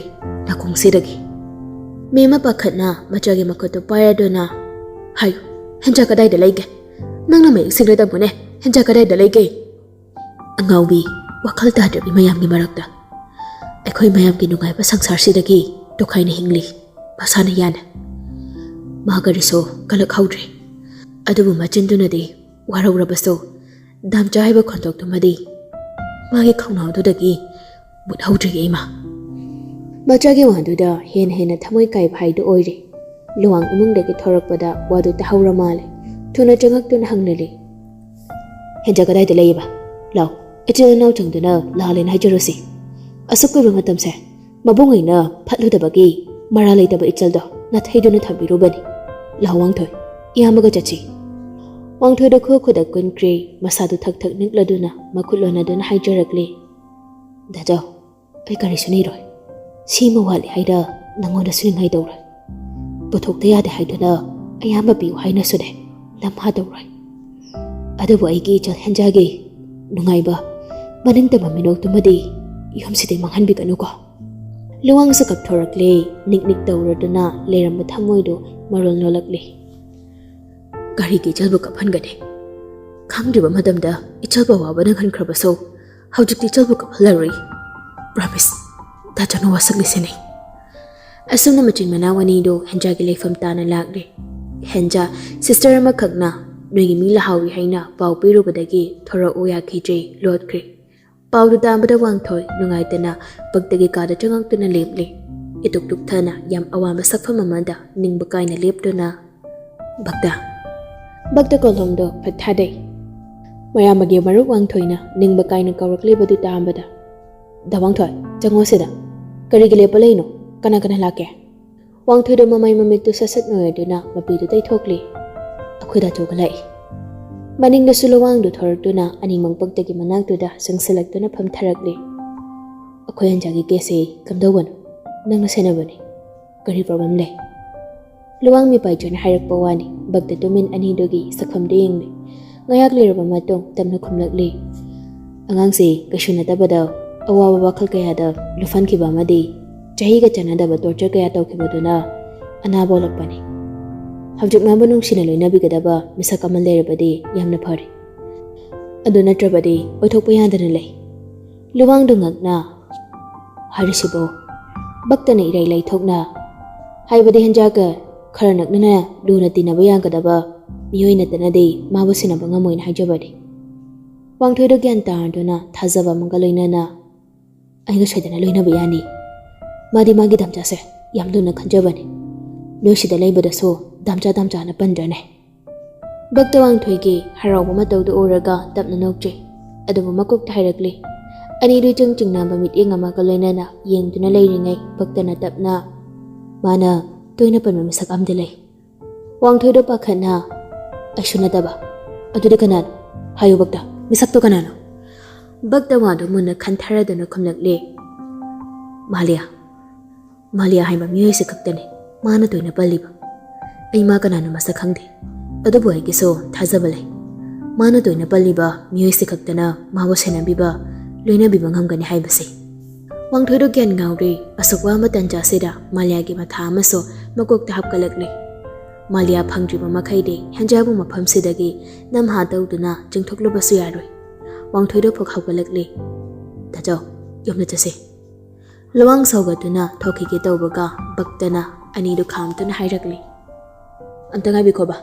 ꯅꯥꯀꯣꯡꯁꯤꯗꯒꯤ꯫" ꯃꯦꯝꯃ ꯄꯥꯈꯠꯅ ꯃꯆꯥꯒꯤ ꯃꯈꯨꯠꯇꯨ ꯄꯥꯏꯔꯗꯨꯅ, "ꯍꯥꯏꯌꯨ, ꯍꯦꯟꯖꯥ ꯀꯗꯥꯏꯗ ꯂꯩꯒꯦ? ꯅꯪꯅ ꯃꯌꯦꯛ ꯁꯦꯡꯅ ꯇꯝꯃꯨꯅꯦ, ꯍꯦꯟꯖꯥ ꯀꯗꯥꯏꯗ ꯂꯩꯒꯦ?" ꯑꯉꯥꯎꯕꯤ, ꯋꯥꯈꯜ ꯇꯥꯗ꯭ꯔꯕꯤ ꯃꯌꯥꯝꯒꯤ ꯃꯔꯛꯇ ꯑꯩꯈꯣꯏ ꯃꯌꯥꯝꯒꯤ ꯅꯨꯡꯉꯥꯏꯕ ꯁꯪꯁꯥꯔꯁꯤꯗꯒꯤ ꯇꯣꯈꯥꯏꯅ ꯍꯤꯡꯂꯤ ꯃꯁꯥꯅ ꯌꯥꯅ꯫ ꯃꯥ ꯀꯔꯤꯁꯨ ꯀꯜꯂꯛꯍꯧꯗ꯭ꯔꯦ꯫ ꯑꯗꯨꯕꯨ ꯃꯆꯤꯟꯗꯨꯅꯗꯤ ꯋꯥꯔꯧꯔꯕꯁꯨ ꯗꯥꯝꯆꯥ ꯍꯥꯏꯕ ꯈꯣꯟꯊꯣꯛꯇꯨꯃꯗꯤ ꯃꯥꯒꯤ ꯈꯧꯅꯥꯎꯗꯨꯗꯒꯤ ꯃꯨꯠꯍꯧꯗ꯭ꯔꯤꯌꯦ ꯏꯃꯥ꯫ ꯃꯆꯥꯒꯤ ꯋꯥꯗꯨꯗ ꯍꯦꯟꯅ ꯍꯦꯟꯅ ꯊꯃꯣꯏ ꯀꯥꯏꯕ ꯍꯥꯏꯗꯨ ꯑꯣꯏꯔꯦ꯫ ꯂꯨꯋꯥꯡ ꯏꯃꯨꯡꯗꯒꯤ ꯊꯣꯔꯛꯄꯗ ꯋꯥꯗꯨ ꯇꯥꯍꯧꯔ ꯃꯥꯜꯂꯦ꯫ ꯊꯨꯅ ꯆꯪꯉꯛꯇꯨꯅ ꯍꯪꯂꯦ꯫ "ꯍꯦꯟꯖꯥ ꯀꯗꯥꯏꯗ ꯂꯩꯌꯦꯕ? ꯂꯥꯎ, ꯏꯆꯤꯜ ꯏꯅꯥꯎ ꯆꯪꯗꯨꯅ ꯂꯥꯜꯂꯦꯅ ꯍꯥꯏꯖꯔꯨꯁꯤ꯫ ꯑꯁꯨꯛ ꯀꯨꯏꯕ ꯃꯇꯝꯁꯦ ꯃꯕꯨꯡꯉꯩꯅ ꯐꯠꯂꯨꯗꯕꯒꯤ ꯃꯔꯥ ꯂꯩꯇꯕ ꯏꯆꯜꯗꯣ ꯅꯥꯊꯩꯗꯨꯅ ꯊꯝꯕꯤꯔꯨꯕꯅꯤ꯫ ꯂꯥꯎ ꯋꯥꯡꯊꯣꯏ, ꯏꯌꯥꯝꯕꯒ ꯆꯠꯁꯤ꯫" ꯋꯥꯡꯊꯣꯏꯗ ꯈꯨ ꯈꯨꯗꯛ ꯀꯨꯟꯈ꯭ꯔꯦ꯫ ꯃꯁꯥꯗꯨ ꯊꯛ ꯊꯛ ꯅꯤꯛꯂꯗꯨꯅ ꯃꯈꯨꯠ ꯂꯣꯟꯅꯗꯨꯅ ꯍꯥꯏꯖꯔꯛꯂꯤ꯫ "ꯗꯥꯖꯥꯎ, ꯑꯩ ꯀꯔꯤꯁꯨ ꯅꯤꯔꯣꯏ꯫ ꯁꯤꯃ ꯋꯥꯠꯂꯤ ꯍꯥꯏꯔ ꯅꯪꯉꯣꯟꯗꯁꯨ ꯅꯤꯡꯉꯥꯏ ꯇꯧꯔꯣꯏ꯫ ꯄꯨꯊꯣꯛꯇ ꯌꯥꯗꯦ ꯍꯥꯏꯗꯨꯅ ꯑꯌꯥꯝꯕ ꯄꯤꯌꯨ ꯍꯥꯏꯅꯁꯨꯅꯦ ꯅꯝꯍꯥ ꯇꯧꯔꯣꯏ꯫ ꯑꯗꯨꯕꯨ ꯑꯩꯒꯤ ꯏꯆꯜ ꯍꯦꯟꯖꯥꯒꯤ ꯅꯨꯡꯉꯥꯏꯕ ꯃꯅꯤꯡ ꯇꯝꯕ ꯃꯤꯅꯣꯛꯇꯨꯃꯗꯤ ꯌꯨꯝꯁꯤꯗꯩ ꯃꯥꯡꯍꯟꯕꯤꯒꯅꯨꯀꯣ꯫ ꯂꯨꯋꯥꯡꯁꯨ ꯀꯞꯊꯣꯔꯛꯂꯦ꯫ ꯅꯤꯛ ꯅꯤꯛ ꯇꯧꯔꯗꯨꯅ ꯂꯩꯔꯝꯕ ꯊꯃꯣꯏꯗꯨ ꯃꯔꯣꯜ ꯂꯣꯜꯂꯛꯂꯦ꯫ ꯀꯔꯤꯒꯤ ꯏꯆꯜꯕꯨ ꯀꯞꯍꯟꯒꯅꯤ? ꯈꯪꯗ꯭ꯔꯤꯕ ꯃꯇꯝꯗ ꯏꯆꯜꯕꯨ ꯑꯋꯥꯕ ꯅꯪꯍꯟꯈ꯭ꯔꯕꯁꯨ ꯍꯧꯖꯤꯛꯇꯤ ꯏꯆꯜꯕꯨ ꯀꯞꯍꯜꯂꯔꯣꯏ꯫ ꯄ꯭ꯔꯣꯃꯤꯁ꯫ ꯇꯥꯆꯅꯨ ꯋꯥꯁꯛꯂꯤꯁꯤꯅꯤ꯫ ꯑꯁꯨꯝꯅ ꯃꯆꯤꯟ ꯃꯅꯥꯎ ꯑꯅꯤꯗꯨ ꯍꯦꯟꯖꯥꯒꯤ ꯂꯩꯐꯝ ꯇꯥꯅ ꯂꯥꯛꯂꯦ꯫ ꯍꯦꯟꯖꯥ, ꯁꯤꯁꯇꯔ ꯑꯃꯈꯛꯅ ꯅꯣꯏꯒꯤ ꯃꯤ ꯂꯥꯛꯍꯧꯏ ꯍꯥꯏꯅ ꯄꯥꯎ ꯄꯤꯔꯨꯕꯗꯒꯤ ꯊꯣꯔꯛꯎ ꯌꯥꯈꯤꯗ꯭ꯔꯦ, ꯂꯣꯠꯈ꯭ꯔꯦ꯫ ꯄꯥꯎꯗꯨ ꯇꯥꯕꯗ ꯋꯥꯡꯊꯣꯏ ꯅꯨꯡꯉꯥꯏꯇꯅ ꯚꯛꯇꯒꯤ ꯀꯥꯗ ꯆꯪꯉꯛꯇꯨꯅ ꯂꯦꯞꯂꯦ꯫ ꯏꯇꯨꯛ ꯇꯨꯛꯊꯅ ꯌꯥꯝ ꯑꯋꯥꯡꯕ ꯁꯛꯐꯝ ꯑꯃꯗ ꯅꯤꯡꯕ ꯀꯥꯏꯅ ꯂꯦꯞꯇꯨꯅ, "ꯚꯛꯇ!" ꯚꯛꯇ ꯀꯣꯂꯣꯝꯗꯣ ꯐꯠ ꯊꯥꯗꯩ꯫ ꯃꯌꯥꯝꯕꯒꯤ ꯃꯔꯨꯞ ꯋꯥꯡꯊꯣꯏꯅ ꯅꯤꯡꯕ ꯀꯥꯏꯅ ꯀꯧꯔꯛꯂꯤꯕꯗꯨ ꯇꯥꯕꯗ, "ꯗꯥ ꯋꯥꯡꯊꯣꯏ, ꯆꯪꯉꯣ ꯁꯤꯗ꯫ ꯀꯔꯤꯒꯤ ꯂꯦꯞꯄ ꯂꯩꯅꯣ? ꯀꯅꯥ ꯀꯅꯥ ꯂꯥꯛꯀꯦ?" ꯋꯥꯡꯊꯣꯏꯗꯣ ꯃꯃꯥꯏ ꯃꯃꯤꯠꯇꯨ ꯁꯠ ꯁꯠ ꯅꯣꯏꯔꯗꯨꯅ ꯃꯄꯤꯗꯨ ꯇꯩꯊꯣꯛꯂꯤ꯫ "ꯑꯩꯈꯣꯏ ꯗꯥꯆꯧꯒ ꯂꯥꯛꯏ꯫" ꯃꯅꯤꯡꯗꯁꯨ ꯂꯨꯋꯥꯡꯗꯨ ꯊꯣꯔꯛꯇꯨꯅ ꯑꯅꯤꯃꯛ ꯚꯛꯇꯒꯤ ꯃꯅꯥꯛꯇꯨꯗ ꯆꯪꯁꯤꯜꯂꯛꯇꯨꯅ ꯐꯝꯊꯔꯛꯂꯤ꯫ "ꯑꯩꯈꯣꯏ ꯍꯦꯟꯖꯥꯒꯤ ꯀꯦꯁꯁꯦ ꯀꯝꯗꯧꯕꯅꯣ? ꯅꯪꯅ ꯁꯦꯟꯅꯕꯅꯤ꯫ ꯀꯔꯤ ꯄ꯭ꯔꯣꯕ꯭ꯂꯦꯝ ꯂꯩ?" ꯂꯨꯋꯥꯡ ꯃꯤꯄꯥꯏꯖꯅ ꯍꯥꯏꯔꯛꯄ ꯋꯥꯅꯤ꯫ ꯚꯛꯇ ꯇꯨꯃꯤꯟ ꯑꯅꯤꯗꯨꯒꯤ ꯁꯛꯐꯝꯗꯨ ꯌꯦꯡꯂꯤ꯫ ꯉꯥꯏꯍꯥꯛ ꯂꯩꯔꯕ ꯃꯇꯨꯡ ꯇꯞꯅ ꯈꯨꯝꯂꯛꯂꯤ꯫ "ꯑꯉꯥꯡꯁꯤ ꯀꯩꯁꯨ ꯅꯠꯇꯕꯗ ꯑꯋꯥꯕ ꯋꯥꯈꯜ ꯀꯌꯥꯗ ꯂꯨꯞꯍꯟꯈꯤꯕ ꯑꯃꯗꯤ ꯆꯍꯤꯒ ꯆꯥꯟꯅꯗꯕ ꯇꯣꯔꯆꯔ ꯀꯌꯥ ꯇꯧꯈꯤꯕꯗꯨꯅ ꯑꯅꯥꯕ ꯑꯣꯜꯂꯛꯄꯅꯤ꯫ ꯍꯧꯖꯤꯛ ꯃꯥꯕꯨ ꯅꯨꯡꯁꯤꯅ ꯂꯣꯏꯅꯕꯤꯒꯗꯕ ꯃꯤꯁꯛ ꯑꯃ ꯂꯩꯔꯕꯗꯤ ꯌꯥꯝꯅ ꯐꯔꯤ꯫ ꯑꯗꯨ ꯅꯠꯇ꯭ꯔꯕꯗꯤ ꯑꯣꯏꯊꯣꯛꯄ ꯌꯥꯗꯅ ꯂꯩ꯫" ꯂꯨꯋꯥꯡꯗꯨ ꯉꯛꯅ, "ꯍꯥꯏꯔꯤꯁꯤꯕꯣ?" ꯚꯛꯇꯅ ꯏꯔꯩ ꯂꯩꯊꯣꯛꯅ, "ꯍꯥꯏꯕꯗꯤ ꯍꯦꯟꯖꯥꯒ ꯈꯔ ꯅꯛꯅꯅ ꯂꯨꯅ ꯇꯤꯟꯅꯕ ꯌꯥꯒꯗꯕ ꯃꯤꯑꯣꯏ ꯅꯠꯇꯅꯗꯤ ꯃꯥꯕꯨ ꯁꯦꯟꯅꯕ ꯉꯝꯃꯣꯏꯅ ꯍꯥꯏꯖꯕꯅꯤ꯫" ꯋꯥꯡꯊꯣꯏꯗꯣ ꯒ꯭ꯌꯥꯟ ꯇꯥꯔꯗꯨꯅ ꯊꯥꯖꯕ ꯑꯃꯒ ꯂꯣꯏꯅꯅ, "ꯑꯩꯒ ꯁꯣꯏꯗꯅ ꯂꯣꯏꯅꯕ ꯌꯥꯅꯤ꯫ ꯃꯥꯗꯤ ꯃꯥꯒꯤ ꯗꯥꯝꯆꯥꯁꯦ ꯌꯥꯝ ꯂꯨꯅ ꯈꯟꯖꯕꯅꯤ꯫ ꯅꯣꯏ ꯁꯤꯗ ꯂꯩꯕꯗꯁꯨ ꯗꯥꯝꯆꯥ ꯗꯥꯝꯆꯥꯅ ꯄꯟꯗ꯭ꯔꯅꯦ?" ꯚꯛꯇ ꯋꯥꯡꯊꯣꯏꯒꯤ ꯍꯔꯥꯎꯕ ꯃꯇꯧꯗꯨ ꯎꯔꯒ ꯇꯞꯅ ꯅꯣꯛꯆꯩ꯫ ꯑꯗꯨꯕꯨ ꯃꯀꯣꯛꯇ ꯍꯥꯏꯔꯛꯂꯤ꯫ ꯑꯅꯤꯗꯨ ꯏꯆꯤꯡ ꯆꯤꯡꯅꯕ ꯃꯤꯠꯌꯦꯡ ꯑꯃꯒ ꯂꯣꯏꯅꯅ ꯌꯦꯡꯗꯨꯅ ꯂꯩꯔꯤꯉꯩ ꯚꯛꯇꯅ ꯇꯞꯅ, "ꯃꯥꯅ ꯇꯣꯏꯅ ꯄꯟꯕ ꯃꯤꯁꯛ ꯑꯃꯗꯤ ꯂꯩ꯫" ꯋꯥꯡꯊꯣꯏꯗꯣ ꯄꯥꯈꯠꯅ, "ꯑꯩꯁꯨ ꯅꯠꯇꯕ꯫ ꯑꯗꯨꯗꯤ ꯀꯅꯥꯅꯣ? ꯍꯥꯏꯌꯨ ꯚꯛꯇ, ꯃꯤꯁꯛꯇꯣ ꯀꯅꯥꯅꯣ?" ꯚꯛꯇ ꯋꯥꯗꯨ ꯃꯨꯟꯅ ꯈꯟꯊꯔꯗꯨꯅ ꯈꯨꯝꯂꯛꯂꯦ, "ꯃꯥꯂꯤꯌꯥ꯫ ꯃꯥꯂꯤꯌꯥ ꯍꯥꯏꯕ ꯃꯤꯑꯣꯏꯁꯤ ꯈꯛꯇꯅꯤ ꯃꯥꯅ ꯇꯣꯏꯅ ꯄꯜꯂꯤꯕ꯫" ꯑꯩ ꯃꯥ ꯀꯅꯥꯅꯣ ꯃꯁꯛ ꯈꯪꯗꯦ, ꯑꯗꯨꯕꯨ ꯑꯩꯒꯤꯁꯨ ꯊꯥꯖꯕ ꯂꯩ꯫ ꯃꯥꯅ ꯇꯣꯏꯅ ꯄꯜꯂꯤꯕ ꯃꯤꯑꯣꯏꯁꯤ ꯈꯛꯇꯅ ꯃꯥꯕꯨ ꯁꯦꯟꯅꯕꯤꯕ, ꯂꯣꯏꯅꯕꯤꯕ ꯉꯝꯒꯅꯤ ꯍꯥꯏꯕꯁꯦ꯫ ꯋꯥꯡꯊꯣꯏꯗꯣ ꯒ꯭ꯌꯥꯟ ꯉꯥꯎꯔꯦ꯫ ꯑꯁꯨꯛ ꯋꯥꯕ ꯇꯟꯖꯥꯁꯤꯗ ꯃꯥꯂꯤꯌꯥꯒꯤ ꯃꯊꯥ ꯑꯃꯁꯨ ꯃꯀꯣꯛꯇ ꯍꯥꯞꯀꯠꯂꯛꯂꯦ꯫ ꯃꯥꯂꯤꯌꯥ ꯐꯪꯗ꯭ꯔꯤꯕ ꯃꯈꯩꯗꯤ ꯍꯦꯟꯖꯥꯕꯨ ꯃꯐꯝꯁꯤꯗꯒꯤ ꯅꯝꯍꯥ ꯇꯧꯗꯨꯅ ꯆꯤꯡꯊꯣꯛꯂꯨꯕꯁꯨ ꯌꯥꯔꯣꯏ꯫ ꯋꯥꯡꯊꯣꯏꯗꯣ ꯐꯨꯛ ꯍꯧꯒꯠꯂꯛꯂꯦ꯫ "ꯇꯥꯆꯧ, ꯌꯨꯝꯗ ꯆꯠꯁꯤ꯫" ꯂꯨꯋꯥꯡ ꯁꯧꯒꯠꯇꯨꯅ ꯊꯣꯛꯈꯤꯒꯦ ꯇꯧꯕꯒ ꯕꯛꯇꯅ ꯑꯅꯤꯗꯨ ꯈꯥꯝꯗꯨꯅ ꯍꯥꯏꯔꯛꯂꯤ꯫ "ꯑꯝꯇ ꯉꯥꯏꯕꯤꯈꯣꯕ,